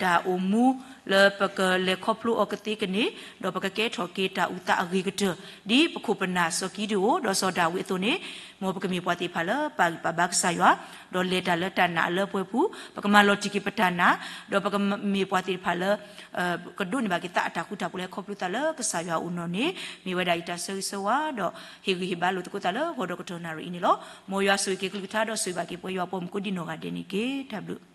တၢ်အိၣ်မူလၢပကလဲၤခီဖျိအီၤကသ့ကန့ၢ်, ဒီးပကကဲထီၣ်က့ၤတၢ်အုၣ်သးအဂ့ၤကတၢၢ် ဒ်ပခိၣ်ပနၢ်စီၤကံဒဧိၣ်ဒီးစီၤဒၤဝံးအသိးန့ၣ်, မ်ပကမ့ၢ်ပှၤသ့ၣ်တဖၣ်လၢပာ်ဂံၢ်ပာ်ဘါကစၢ်ယွၤ, ဒီးလဲၤတၢ်လၢတၢ်နာ်အလၢပှဲၤပူၤ, ပကမၤလီၤတံၢ်က့ၤပတၢ်နာ်, ဒီးပကမ့ၢ်ပှၤသ့ၣ်တဖၣ်လၢ ကဒိးန့ၢ်ဘၣ်က့ၤသးအတၢ်ဃူတၢ်ဖိးလၢဟဲခီဖျိသးလၢကစၢ်ယွၤအအိၣ်နီၢ်န့ၣ် မ့ၢ်ဝဲဒၣ်ယတၢ်ဆၢဂ့ၤဆၢဝါ ဒီးဟ့ၣ်ဂံၢ်ဟ့ၣ်ဘါလိာ်သကိးသးလၢဂီၤဒီးကတီၢ်နၣ်ရံၣ်အံၤန့ၣ်လီၤ. မ်ယွၤဆိၣ်ဂ့ၤက့ၤကလုၢ်ကထါဒီးဆိၣ်ဂ့ၤဘၣ်က့ၤပှၤယွၤပိာ်မုၣ်ကိးဒံနီၢ်ဂၤဒဲးန့ၣ်တက့ၢ်. တၢ်ဘျုး